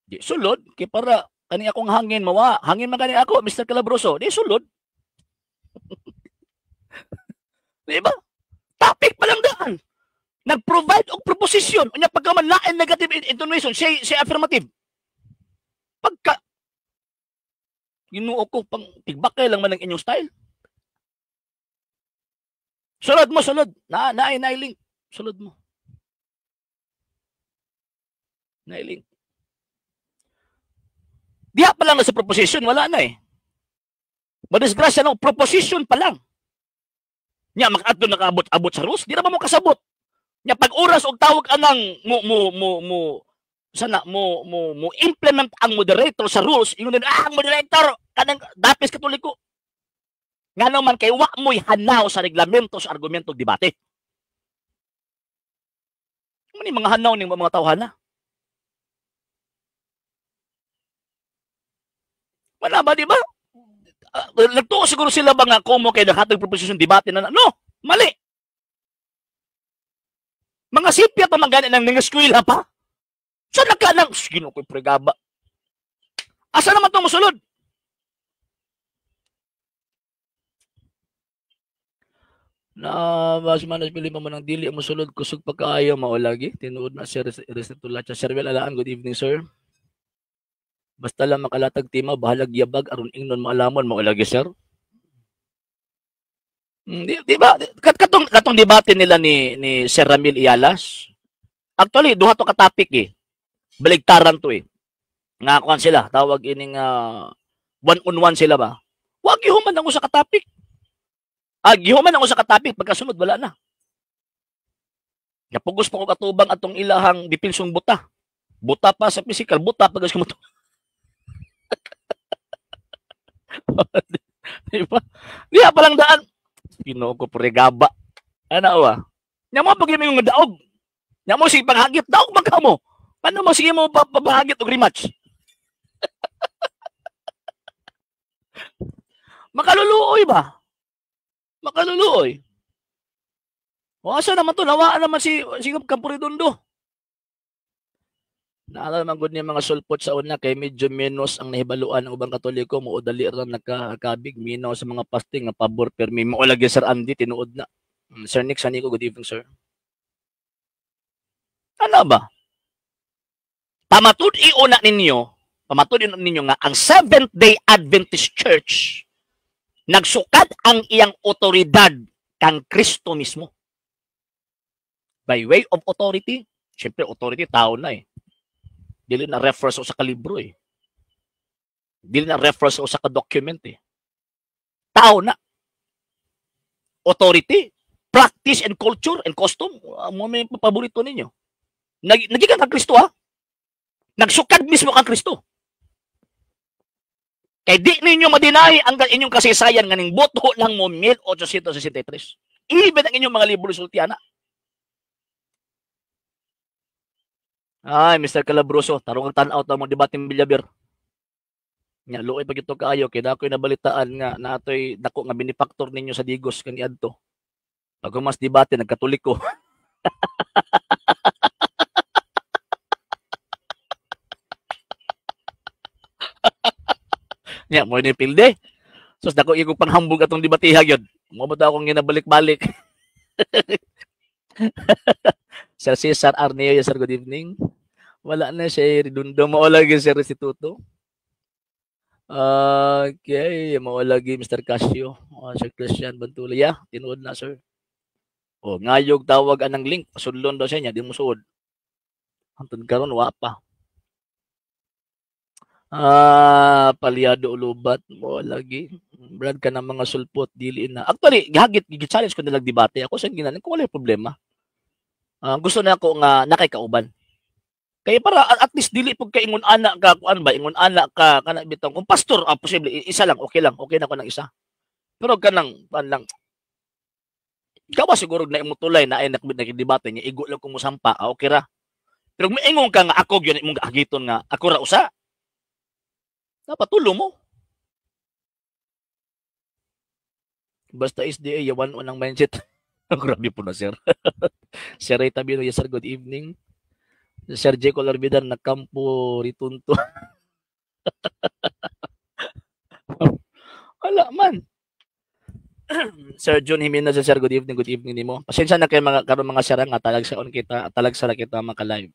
Di sulod kay para kani akong hangin mawa, hangin man kani ako Mr. Calabroso, di sulod. Di ba? Topic pa lang daan. Nag-provide og proposition unya pagka man lain negative intonation, siya affirmative. Pagka Ginoo ko, pang tigbakay lang man ang inyong style. Sulod mo, sulod. Na na na link. Sulod mo. Na link. Diha pa lang na sa proposition, wala na eh. Madisgrasya no, proposition pa lang. Nya makaadto nakaabot-abot sa rules, di na ba mo kasabot? Nya pag oras og tawag anang mo mo mo mo sana mo mo mo implement ang moderator sa rules, ingon din ang moderator kanang dapis Katoliko. Ngano man kay wa mo'y hanaw sa reglamento sa argumento ug debate. Mani mga hanaw ning mga tawhana. Wala ba, di ba? Nagtuo siguro sila ba nga kumo kay nakatag proposition debate na no, mali. Mga sipya pa man gani nang nangaskwela pa. Sa nagka nang Ginoo ko'y pregaba. Asa naman itong musulod? Na mas manas pili pa man ang dili musulod kusog pagkaayo mao lagi tinuod na sir Restitulacha. Sir Wel Alaan, good evening sir. Basta lang makalatag tema bahalag yabag aron ingnon maalamon mao lagi sir. Di ba katong katong debate nila ni Sir Ramil Iyalas? Actually duha to ka topic eh. Baligtaran to eh. Nga kuan sila, tawag ining one on one sila ba? Wag gihuman ang usa ka topic. Gihuman ang usa ka topic pagkasunod wala na. Napugos pa ko katubang atong ilahang depinsong buta. Buta pa sa physical, buta pa guys mo. Di ba? Diha pa lang daan. Ginoo ko pregaba. Ana wa. Nya mo pag yung daog. Nya mo sige panghagit daog man ka mo. Paano mo sige mo pabahagit og rematch? Makaluluoy ba? Makaluluoy. O asa naman to? Nawaan naman si Camporedondo. Naalala man gud niya mga sulpot sa una kay medyo menos ang nahibaluan ng ubang Katoliko mo dali ra nakakabig minaw sa mga pasting nga pabor permi mo lagi Sir Andy tinuod na. Sir Nick Sanico, good evening sir. Ano ba? Pamatud-i una ninyo, pamatud-i ninyo nga ang Seventh Day Adventist Church nagsukad ang iyang otoridad kang Kristo mismo. By way of authority, siyempre authority tao na eh. Dili na refer sa usa ka libro eh. Dili na refer sa usa ka document eh. Tao na. Authority, practice and culture and custom, mo may paborito ninyo. Nagikan kang Kristo ha. Nagsukad mismo kang Kristo. Kay di ninyo madinay ang inyong kasaysayan nga ning boto lang mo 1863. Even ang inyong mga libro sultiana. Ay, Mr. Calabroso, tarong ang tan-aw ta mo debate Villavir. Nya luoy pag ito kaayo kay dakoy nabalitaan nga naatoy dako nga benefactor ninyo sa Digos kaniadto. Pag humas debate nagkatoliko. Nya mo ni pilde. Sus dako igong panghambog atong debatiha gyud. Mo ba akong ginabalik-balik. Sir Cesar Arneo, yes sir, good evening. Wala na siya redundo mo lagi sir Restituto. Okay, mo lagi Mr. Casio, Sir Christian Bantula. Yeah, tinuod na sir. Oh, ngayog tawag anang link, pasudlon daw siya niya, di mo suod. Hantod karon wa pa. Palyado ulubat mo lagi. Brad ka ng mga sulpot, dili na. Actually, gihagit gi-challenge ko nilang debate. Ako sa ginanin ko wala problema. Gusto na ako nga nakay kauban. Kaya para at least dili pug kay ingon ana ka kuan ba, ingon ana ka kana bitong kung pastor, posible isa lang, okay na ko ng isa. Pero kanang kuan lang. Gawa siguro na imong tulay na ay nakidebate niya, igo lang kung mosampa, okay ra. Pero kung maingon ka nga ako gyud imong gahagiton nga ako ra usa. Dapat tulo mo. Basta SDA, yawan mo ng mindset. Grabe po na, sir. Sir Ray Tabino, yes sir, good evening. Sir J. Colarvidar nagkampo ritunto. Wala man. Sir John Jimenez, sir, good evening nimo. Pasensya na kay mga karon mga sir nga talag sa on kita, talag sa kita maka live.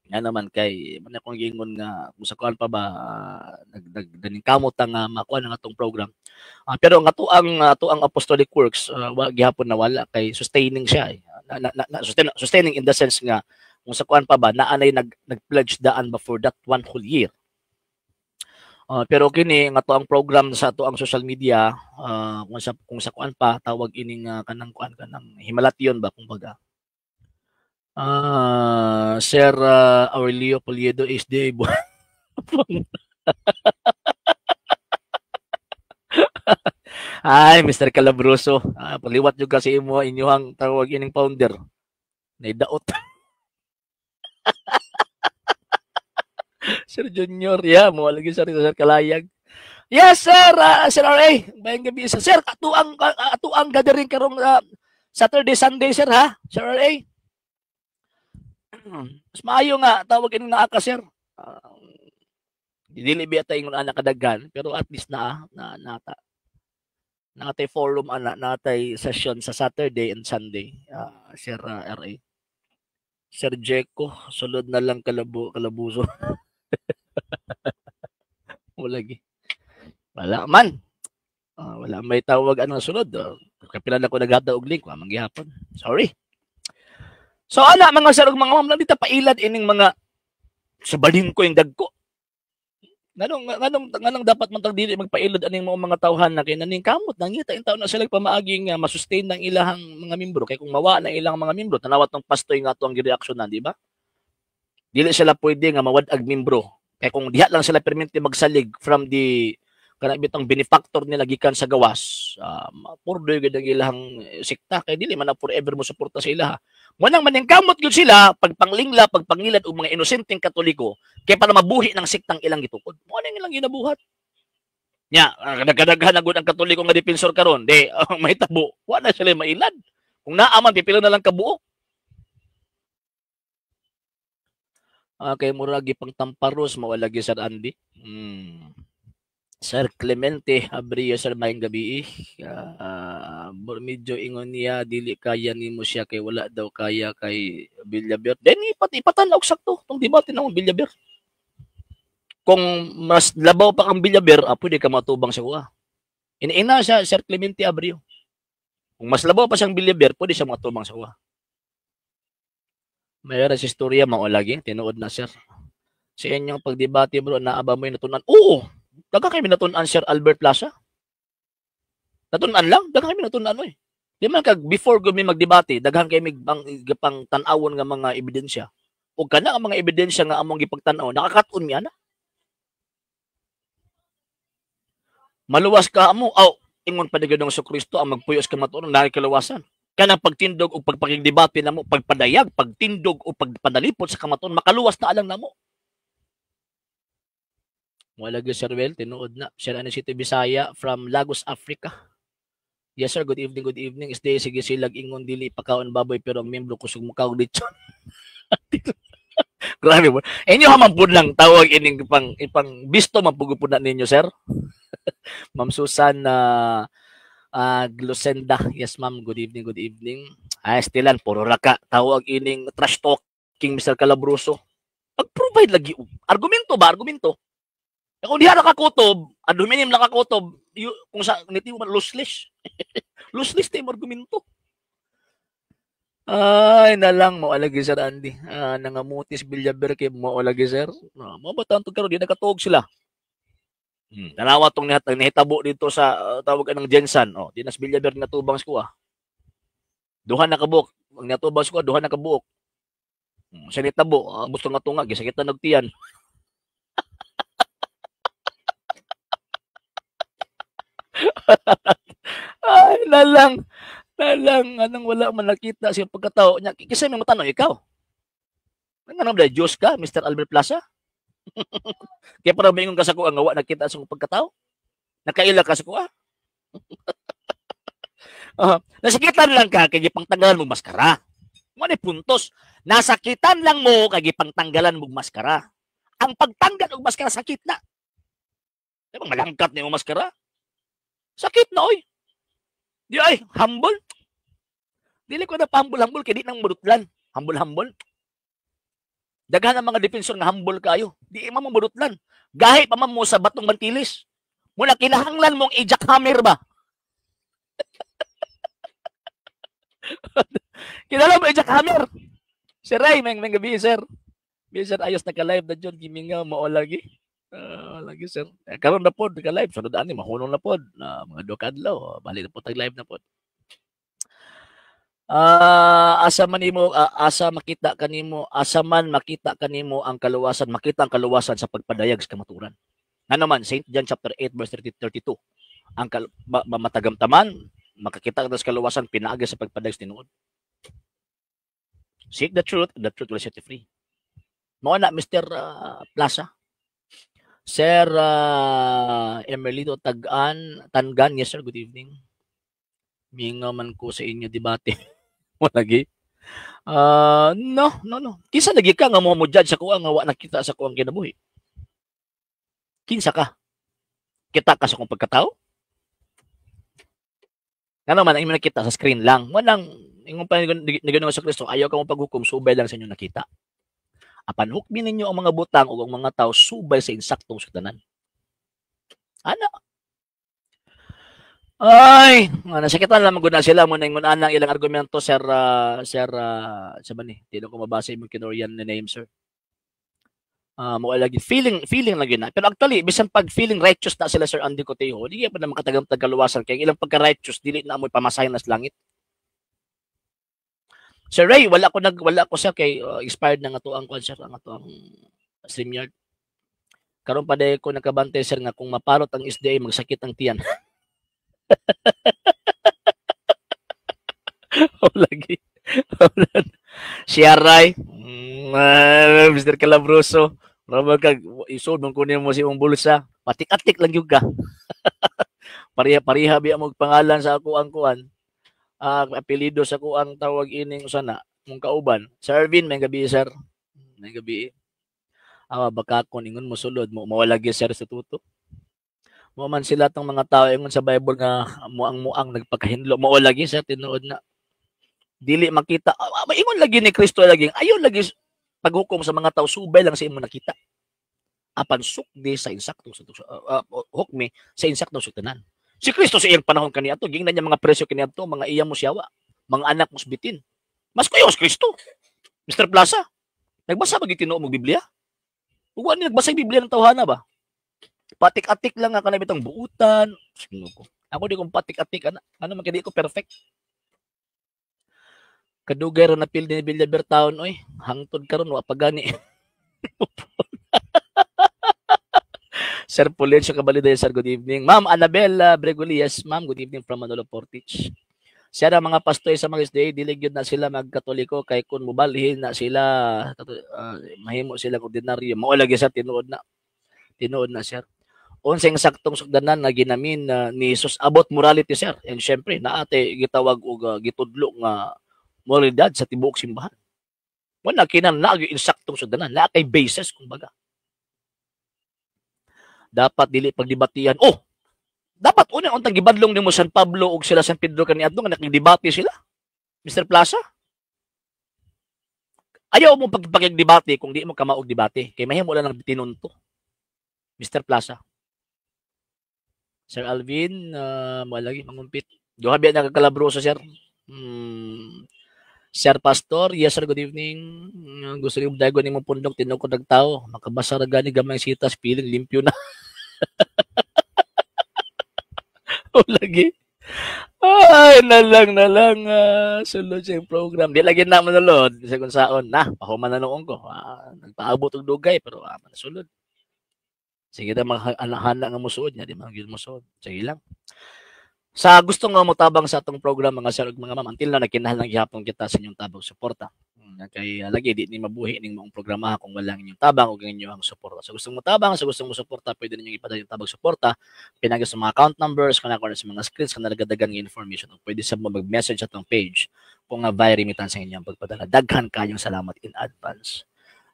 Nga naman kay man akong giingon nga kung sa kuan pa ba nag kamot nga makuha na atong program. Pero ang atuang apostolic works wa gihapon na wala kay sustaining siya eh. Sustaining in the sense nga kung sa kuan pa ba naanay nag-pledge daan ba for that one whole year. Pero kini nga to ang program sa ato ang social media kung sa kuan pa tawag ining kanang kuan kanang himalation ba kumbaga. Sir Aurelio Poliedo is the Ay, Mr. Calabroso, paliwat jud kasi imo inyuhang tawag ining founder. Naidaot. Sir Junior, yeah, mo lagi sir Sir Kalayag. Yes, sir, Sir RA. Bayang gabi sir. Sir, atuang gathering karong Saturday, Sunday, sir, ha? Sir RA. Mas maayo nga tawag ining naa ka, sir. Dili biya ta ingon ana kadaghan, pero at least naa na nata. Natay forum ana, natay session sa Saturday and Sunday, Sir RA. Sir Jeko, sulod na lang kalabuso. Wala gi. Wala man. Wala may tawag anong sulod. Kapila na ko naghata og link, wa man gihapon. Sorry. So ana mga sir ug mga ma'am, dita pailad ining mga sa balingko yung dagko. Nganong dapat man tag dili magpailad aning mga tawhan na kay naning kamot nangita in taon na sila pamaagi nga masustain ng ilahang mga membro kay kung mawa na ilang mga membro tanawa tong pastoy nga ato ang gireaksyonan, di ba? Dili sila pwede nga mawad-ag membro kay kung diha lang sila permente magsalig from the kanang bitang benefactor nila gikan sa gawas, purdoy gid ang ilahang sekta kay dili man na forever mo suporta sa ilaha. Mo nang maningkamot gyud sila pagpanglingla, pagpangilad og mga inosenteng Katoliko kay para mabuhi ng sektang ilang gitukod. Mo nang ilang ginabuhat. Nya, kadaghan na gud ang Katoliko nga defensor karon, di may tabo, wa na sila mailad. Kung naa man pipila na lang kabuok. Kay murag gipangtamparos mao lagi Sir Andy. Sir Clemente Abrio, sir, maayong gabi. Medyo ingon niya dili kaya nimo siya kay wala daw kaya kay Villaver. Then ipatan-aw sakto tong debate na Villaver. Kung mas labaw pa kang Villaver, pwede ka matubang sa kuha. Ina siya Sir Clemente Abrio. Kung mas labaw pa siyang Villaver, pwede siya matubang sa kuha. Mayroon sa istorya mao lagi tinuod na sir. Sa inyong pagdebate bro, naa ba mo natunan? Oo. Daghang kami natunan, Sir Albert Plaza. Natunan lang, daghang kami natunan oy. Di man kag before gumi magdebate, daghan kay mig pang tan-awon nga mga ebidensya. O kana ang mga ebidensya nga among gipagtan-aw, nakakat-on mi ana. Maluwas ka mo, aw ingon pa ni Ginoong Kristo ang magpuyos ka matuon naay kaluwasan. Kanang pagtindog o pagpakigdebate namo, pagpadayag, pagtindog o pagpanalipot sa kamatuon, makaluwas na alang namo. Wala gyud Sir Well, tinuod na. Sir Anicito Bisaya from Lagos, Africa. Yes sir, good evening, good evening. Isday sige silag ingon dili pakaon baboy pero ang membro kusog mukaw lechon. Grabe mo. Inyo ha man pud lang tawag ining ipang bisto man pud na ninyo sir. Ma'am Susan Glosenda. Yes ma'am, good evening, good evening. Ay stilan puro ra ka tawag ining trash talking Mr. Calabroso. Pag-provide lagi argumento ba argumento. Kung diha nakakutob, aduminim nakakutob, kung sa niti mo loose loose tayo argumento. Ay, nalang mo alagi Sir Andy. Nangamutis Villaver kay mo alagi sir. Mo ba tanto karon di nakatuog sila. Tanawa tong nihitabo dito sa tawag anang Jensan. Oh, di nas Villaver natubang sa kuha. Duha na kabuok. Ang natubang sa kuha, duha na kabuok. Sa nitabo, gusto nga tunga gisakitan nagtiyan. Ay, nalang anong wala man nakita siya pagkatao niya. Kasi may matanong ikaw. Ano ba Diyos ka, Mr. Albert Plaza? Kaya para maingon ka sa kuha nga wa nakita sa pagkatao? Nakaila ka sa kuha? Nasakitan lang ka kay gipangtanggalan mo maskara. Mo ni puntos. Nasakitan lang mo kay gipangtanggalan mo maskara. Ang pagtanggal og maskara, sakit na. Di ba malangkat ni mo maskara? Sakit na, oy. Di ay humble. Dili ko na pahambol-hambol kay di nang mudutlan. Humble-humble. Daghan ang mga defensor nga humble kayo. Di man mo mudutlan. Gahi pa man mo sa batong bantilis. Muna kinahanglan mong i-jackhammer ba? Kinahanglan mo i-jackhammer. Sir Ray, may gabi, sir. Bi, sir, ayos naka-live na dyan. Gimingaw, mao lagi. Lagi, sir. Eh, karon na pod, naka-live. Sunod ani, mahunong na pod. Mga duha ka adlaw. Bali na pod, tag-live na pod. Asa man nimo asa makita kanimo, asa man makita kanimo ang kaluwasan, makita ang kaluwasan sa pagpadayag sa kamatuoran. Ngano man, St. John chapter 8 verse 32. Ang matagamtaman makakita ka sa kaluwasan pinaagi sa pagpadayag sa tinuod. Seek the truth will set you free. Mao na, Mr. Plaza. Sir Emerlito Tagan, Tangan, yes sir, good evening. Mingaw man ko sa inyo debate. Lagi. No, no, no. Kinsa lagi ka nga mo judge sa kuha nga wa nakita sa kuang kinabuhi? Kinsa ka? Kita ka sa kong pagkatao? Ngano man ang imo nakita sa screen lang. Walang ingon pa ni Ginoong Kristo, ayaw ka mo paghukom subay lang sa inyo nakita. Apan hukmi ninyo ang mga butang ug ang mga tao subay sa insaktong sugdanan. Ana. Ay, nga nasakitan lang gud na sila mo na ingon anang ilang argumento, sir, sir, sa ba ni? Di na ko mabasa imong Kinorian na name, sir. Mo lagi feeling lagi na. Pero actually, bisan pag feeling righteous na sila, Sir Andy Cotejo, di pa na makatagamtag kaluwasan kay ilang pagka righteous dili na amoy pamasahin na sa langit. Sir Ray, wala ko sir kay expired na nga to ang kwan, sir, ang ato ang StreamYard. Karon pa day ko nakabantay, sir, nga kung maparot ang SDA magsakit ang tiyan. Oh, lagi. Siya Ray, Mr. Calabroso, Rama kag isod man kunin mo si imong bulsa, patik-atik lang gyud ka. Pareha biya mo pangalan sa ako ang kuan. Apelyido sa ko ang tawag ining usana mong kauban. Sir Ervin, may gabi, sir. May gabi. Awa baka kon ingon mo sulod mo mawala gyud, sir, sa tuto. Mo man sila tong mga tao ingon sa Bible nga muang-muang nagpakahinlo. Mao lagi sa tinuod na dili makita. Maingon lagi ni Kristo lagi. Ayon lagi paghukom sa mga tao subay lang sa imo nakita. Apan sukdi sa insakto sa hukmi sa insakto sa tanan. Si Kristo sa iyang panahon kaniadto gingnan niya mga presyo kaniadto, mga iya mo siyawa, mga anak mo bitin. Mas kuyo si Kristo. Mr. Plaza, nagbasa ba gyud tinuod mo Biblia? Ug wa ni nagbasa Biblia ng tawhana ba? Patik-atik lang nga kanang bitang buutan. Sino ko? Ako di kong patik-atik ana. Ano man kay di ko perfect. Kadugay ra na pildi ni Villaver taon oy. Hangtod karon wa pa gani. Sir Pulencio Cabaliday, sir, good evening. Ma'am Annabel Bregoli, yes ma'am, good evening from Manolo Fortich. Sir, ang mga pastoy sa mga SDA, dili gyud na sila magkatoliko kay kun mobalhin na sila, mahimo sila ordinaryo. Mao lagi sa tinuod na. Tinuod na, sir. Unsay saktong sugdanan na ginamin ni Jesus about morality, sir? And syempre, naate gitawag og gitudlo nga moralidad sa tibuok simbahan. Wala kinan na insaktong sugdanan, naa kay basis kumbaga. Dapat dili pagdebatihan. Oh, dapat una untang gibadlong nimo San Pablo ug sila San Pedro kaniadto nga nakigdebate sila. Mr. Plaza. Ayaw mo pagpagdebate kung di mo kamaog debate kay mahimo lang ng tinunto. Mr. Plaza. Sir Alvin, malagi mangumpit. Duha biya nagkakalabroso, sir. Sir Pastor, yes sir, good evening. Gusto niyo dagon nimo pundok tinukod og tao, makabasa ra gani gamay sitas, feeling limpyo na. O lagi. Ay, nalang sulod sa program. Di lagi na manulod sa kung saon na, pahuman na noon ko. Nagpaabot og dugay pero sulod. Sige ta mga hana nga mosuod nya, di man gyud mosuod. Sige lang. Sa gusto nga motabang sa atong program mga sir ug mga ma'am, until na nagkinahanglan gihapon kita sa inyong tabang suporta. Kay lagi di ni mabuhi ning maong programa kung walang inyong tabang ug inyong suporta. Sa gustong mo tabang, sa gustong mo suporta, pwede ninyong ipadala yung tabang suporta pinagi sa mga account numbers, kana sa mga screens kana nagadagan nga information. O pwede sa mo mag-message atong page kung nga via remittance ang inyong pagpadala. Daghan kayong salamat in advance.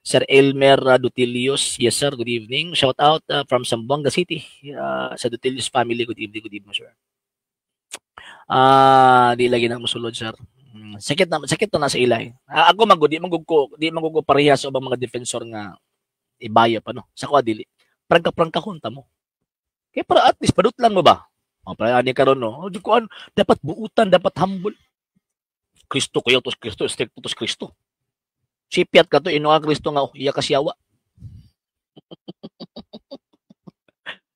Sir Elmer Dutilius, yes sir, good evening. Shout out from Zamboanga City, sa Dutilius family, good evening sir. Di lagi na musulod, sir. Sakit na sa ilay. Ako man gud, di man gud ko pareha sa ubang mga defensor nga ibaya pa, no. Sa ko dili. Prangka-prangka hunta mo. Kaya para at least padutlan mo ba? O, para ani karon, no. Oh, di ko an, dapat buutan, dapat humble. Kristo kayo tos Kristo, stricto tos Kristo. Sipyat ka to ino ang Kristo nga, oh, iya ka siyawa.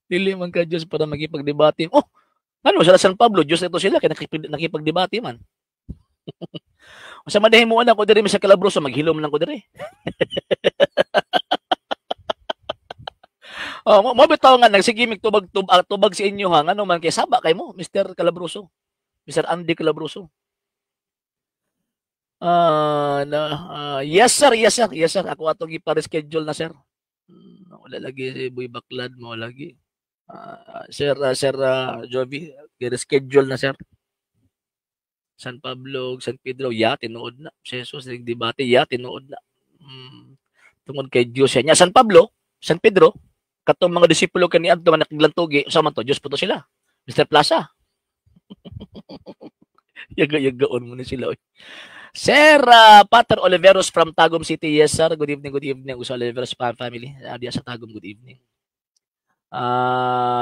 Dili man ka Diyos para magipagdebate. Oh, ano sila San Pablo, Diyos ito sila kay nakipagdebate man. Unsa man mo ana ko diri sa Calabroso, maghilom lang ko diri. Oh, mo bitaw nga nagsige mig tubag tubag sa inyo ha, ngano man kay saba kay mo, Mr. Calabroso. Mr. Andy Calabroso. Na, yes sir, yes sir, yes sir. Ako atong ipa-reschedule na, sir. Wala lagi si Boy Baklad mo lagi. Sir Jovi, i-reschedule na, sir. San Pablo, San Pedro, ya tinuod na. Si Jesus debate, ya tinuod na. Tungod kay Dios siya. Nya San Pablo, San Pedro, katong mga disipulo kaniadto nga nakiglantugi, usa man to, Dios po to sila. Mr. Plaza. Yaga-yagaon mo na sila. Oy. Sir Pater Oliveros from Tagum City. Yes, sir. Good evening, good evening. Usa Oliveros family. Diya sa Tagum, good evening.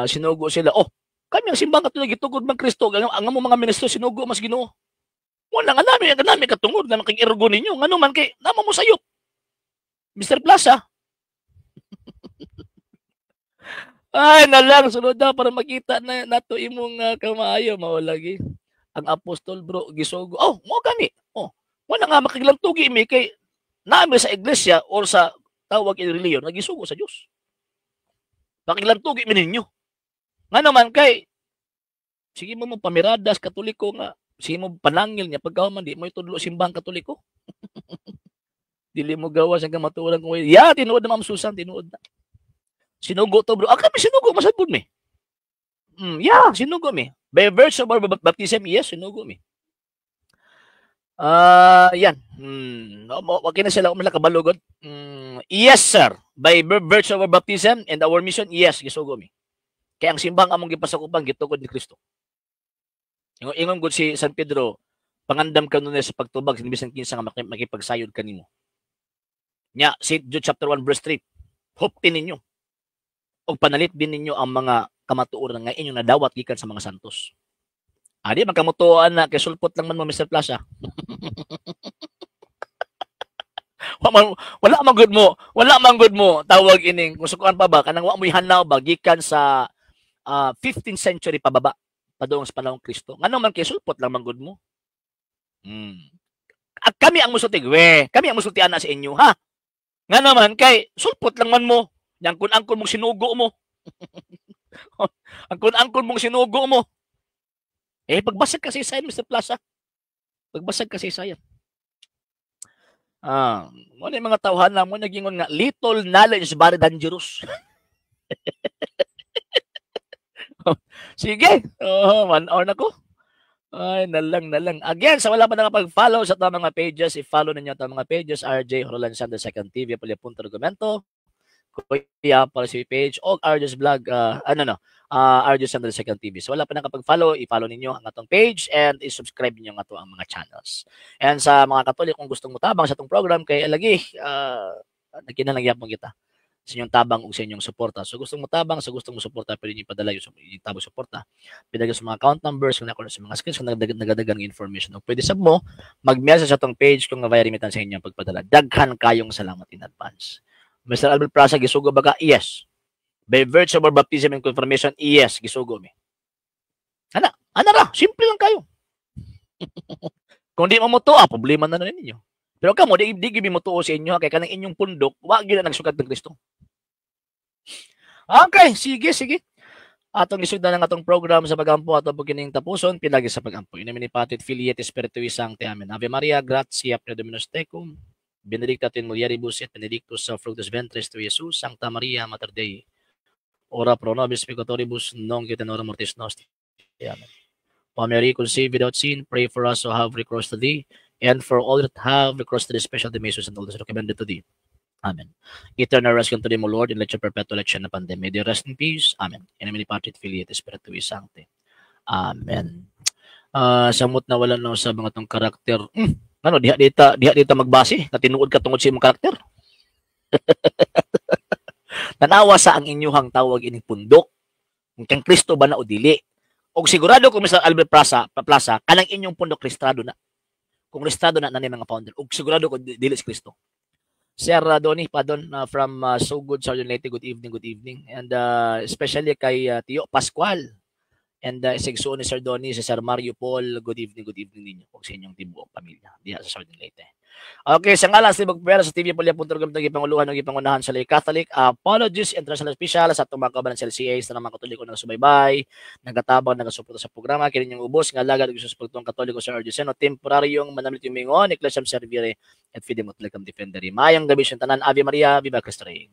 Sinugo sila. Oh, kami ang simbang Katoliko gitugod man Kristo. Ang amo mga ministro sinugo mas Ginoo. Wala nga nami, ang nami katungod nga makig-irgo ninyo. Ngano man kay namo mo sayop. Mr. Plaza. Ay, nalang sunod na para makita na nato imong kamaayo mao lagi. Ang apostol bro gisugo. Oh, mo gani. Oh, wala nga makiglantugi mi kay naami sa iglesia or sa tawag in reliyon nga gisugo sa Dios. Makiglantugi mi ninyo. Nga naman kay sige mo mo pamiradas Katoliko nga sige mo panangil niya pagkahuman di mo itudlo simbahang Katoliko. Dili mo gawas ang kamatuoran kung ya tinuod na Ma'am Susan, tinuod na. Sinugo to bro. Ah, kami sinugo masad pud mi. Yeah, sinugo mi. By virtue of our baptism, yes, sinugo mi. Yan. Okay na sila umla kabalugod. Yes, sir. By virtue of our baptism and our mission, yes, gisugo mi. Kaya ang simbang among gipasakupan gitugod ni Kristo. Ingon gud si San Pedro, pangandam kanunay sa pagtubag sa bisan kinsa nga makipagsayod kanimo. Nya, St. Jude chapter 1 verse 3. Hupti ninyo og panalit din ninyo ang mga kamatuoran nga inyong nadawat gikan sa mga santos. Adi magkamutuan na kay sulpot lang man mo, Mr. Plaza. Wala man gud mo, wala man gud mo tawag ining kung sukuan pa ba kanang wa mo'y hanaw ba gikan sa 15th century pababa padung sa panahong Kristo. Ngano man kay sulpot lang man gud mo. At kami ang musulti, we, kami ang musulti ana sa inyo, ha. Ngano man kay sulpot lang man mo. Yang kun angkon mong sinugo mo. Angkon-angkon mong sinugo mo. Eh, pagbasag kasi sa Mr. Plaza. Pagbasag kasi sa yan. Mo na mga tawhan na mo nagingon nga little knowledge very dangerous. Sige. Oh, 1 hour na ko. Ay, nalang. Again, sa wala pa nakapag-follow sa itong mga pages, i-follow ninyo itong mga pages, RJ Roland Sander Second TV, Punto Argumento, Kuya Policy Page, o RJ's Vlog, RJ Sander Second TV. So wala pa nakapag-follow, i-follow ninyo ang atong page and i-subscribe ninyo ang ato ang mga channels. And sa mga Katolik, kung gustong mutabang sa atong program, kay lagi, nagkinahanglan gyapon kita sa inyong tabang ug sa inyong suporta. So gustong mutabang, sa gustong mo suporta, pwede niyo ipadala yung tabang suporta. Pwede sa mga account numbers, kung nako sa mga screens, kung nagadagan ng information. O pwede sab mo mag-message sa atong page kung via remittance sa inyong pagpadala. Daghan kayong salamat in advance. Mr. Albert Plaza, gisugo ba ka? Yes. By virtue of our baptism and confirmation, yes, gisugo mi. Ana, ana ra, simple lang kayo. Kung di mo mutuo, problema na na ninyo. Pero kamo, di gibi mutuo sa inyo, kay kanang inyong pundok, wa gyud na nagsukat ng Kristo. Okay, sige, sige. Atong isugdan ang atong program sa pagampo ato po kining tapuson pinagi sa pagampo. In nomine Patris Filii et Spiritui Sancti. Amen. Ave Maria, gratia plena Dominus tecum. Benedicta tu in mulieribus et benedictus fructus ventris tui, Jesus. Sancta Maria, Mater Dei, ora pro nobis peccatoribus, nunc et in hora mortis nostri. Amen. O Mary, conceived without sin, pray for us who have recourse to thee, and for all that have recourse to thee, especially the measures and all those recommended to thee. Amen. Eternal rest unto thee, O Lord, and let your perpetual light shine upon them. May they rest in peace. Amen. In nomine Patris et Filii et Spiritui Sancti. Amen. Samot na wala no sa mga tong karakter. Ano, diha dita magbase na tinuod ka tungod sa imong karakter. Tanawa sa ang inyuhang tawag ining pundok. Kung kang Kristo ba na o dili. Og sigurado ko, Mr. Albert Plaza, Plaza, kanang inyong pundok rehistrado na. Kung rehistrado na na mga founder, og sigurado ko dili si Kristo. Sir Donny Padon from So Good Sergeant Leyte, good evening, good evening. And especially kay Tio Pascual and sigsuon ni Sir Donny, si Sir Mario Paul, good evening ninyo ug sa inyong tibuok pamilya diha sa Southern Leyte. Okay, sa ngalan sa Tibok Pera sa TV Polya.org itong gipanguluhan ng gipangunahan sa Lay Catholic Apologies International Special sa atong mga kabanan sa LCA, sa mga Katoliko nga subaybay, nagatabang, nagasuporta sa programa, kini inyong ubos nga alagad ug suportong Katoliko, Sir Arjuseno, temporaryong manamit yung mingon, Ecclesiam Servire et Fidem Catholicam Defendere. Maayong gabi sa tanan. Ave Maria, Viva Cristo Rey.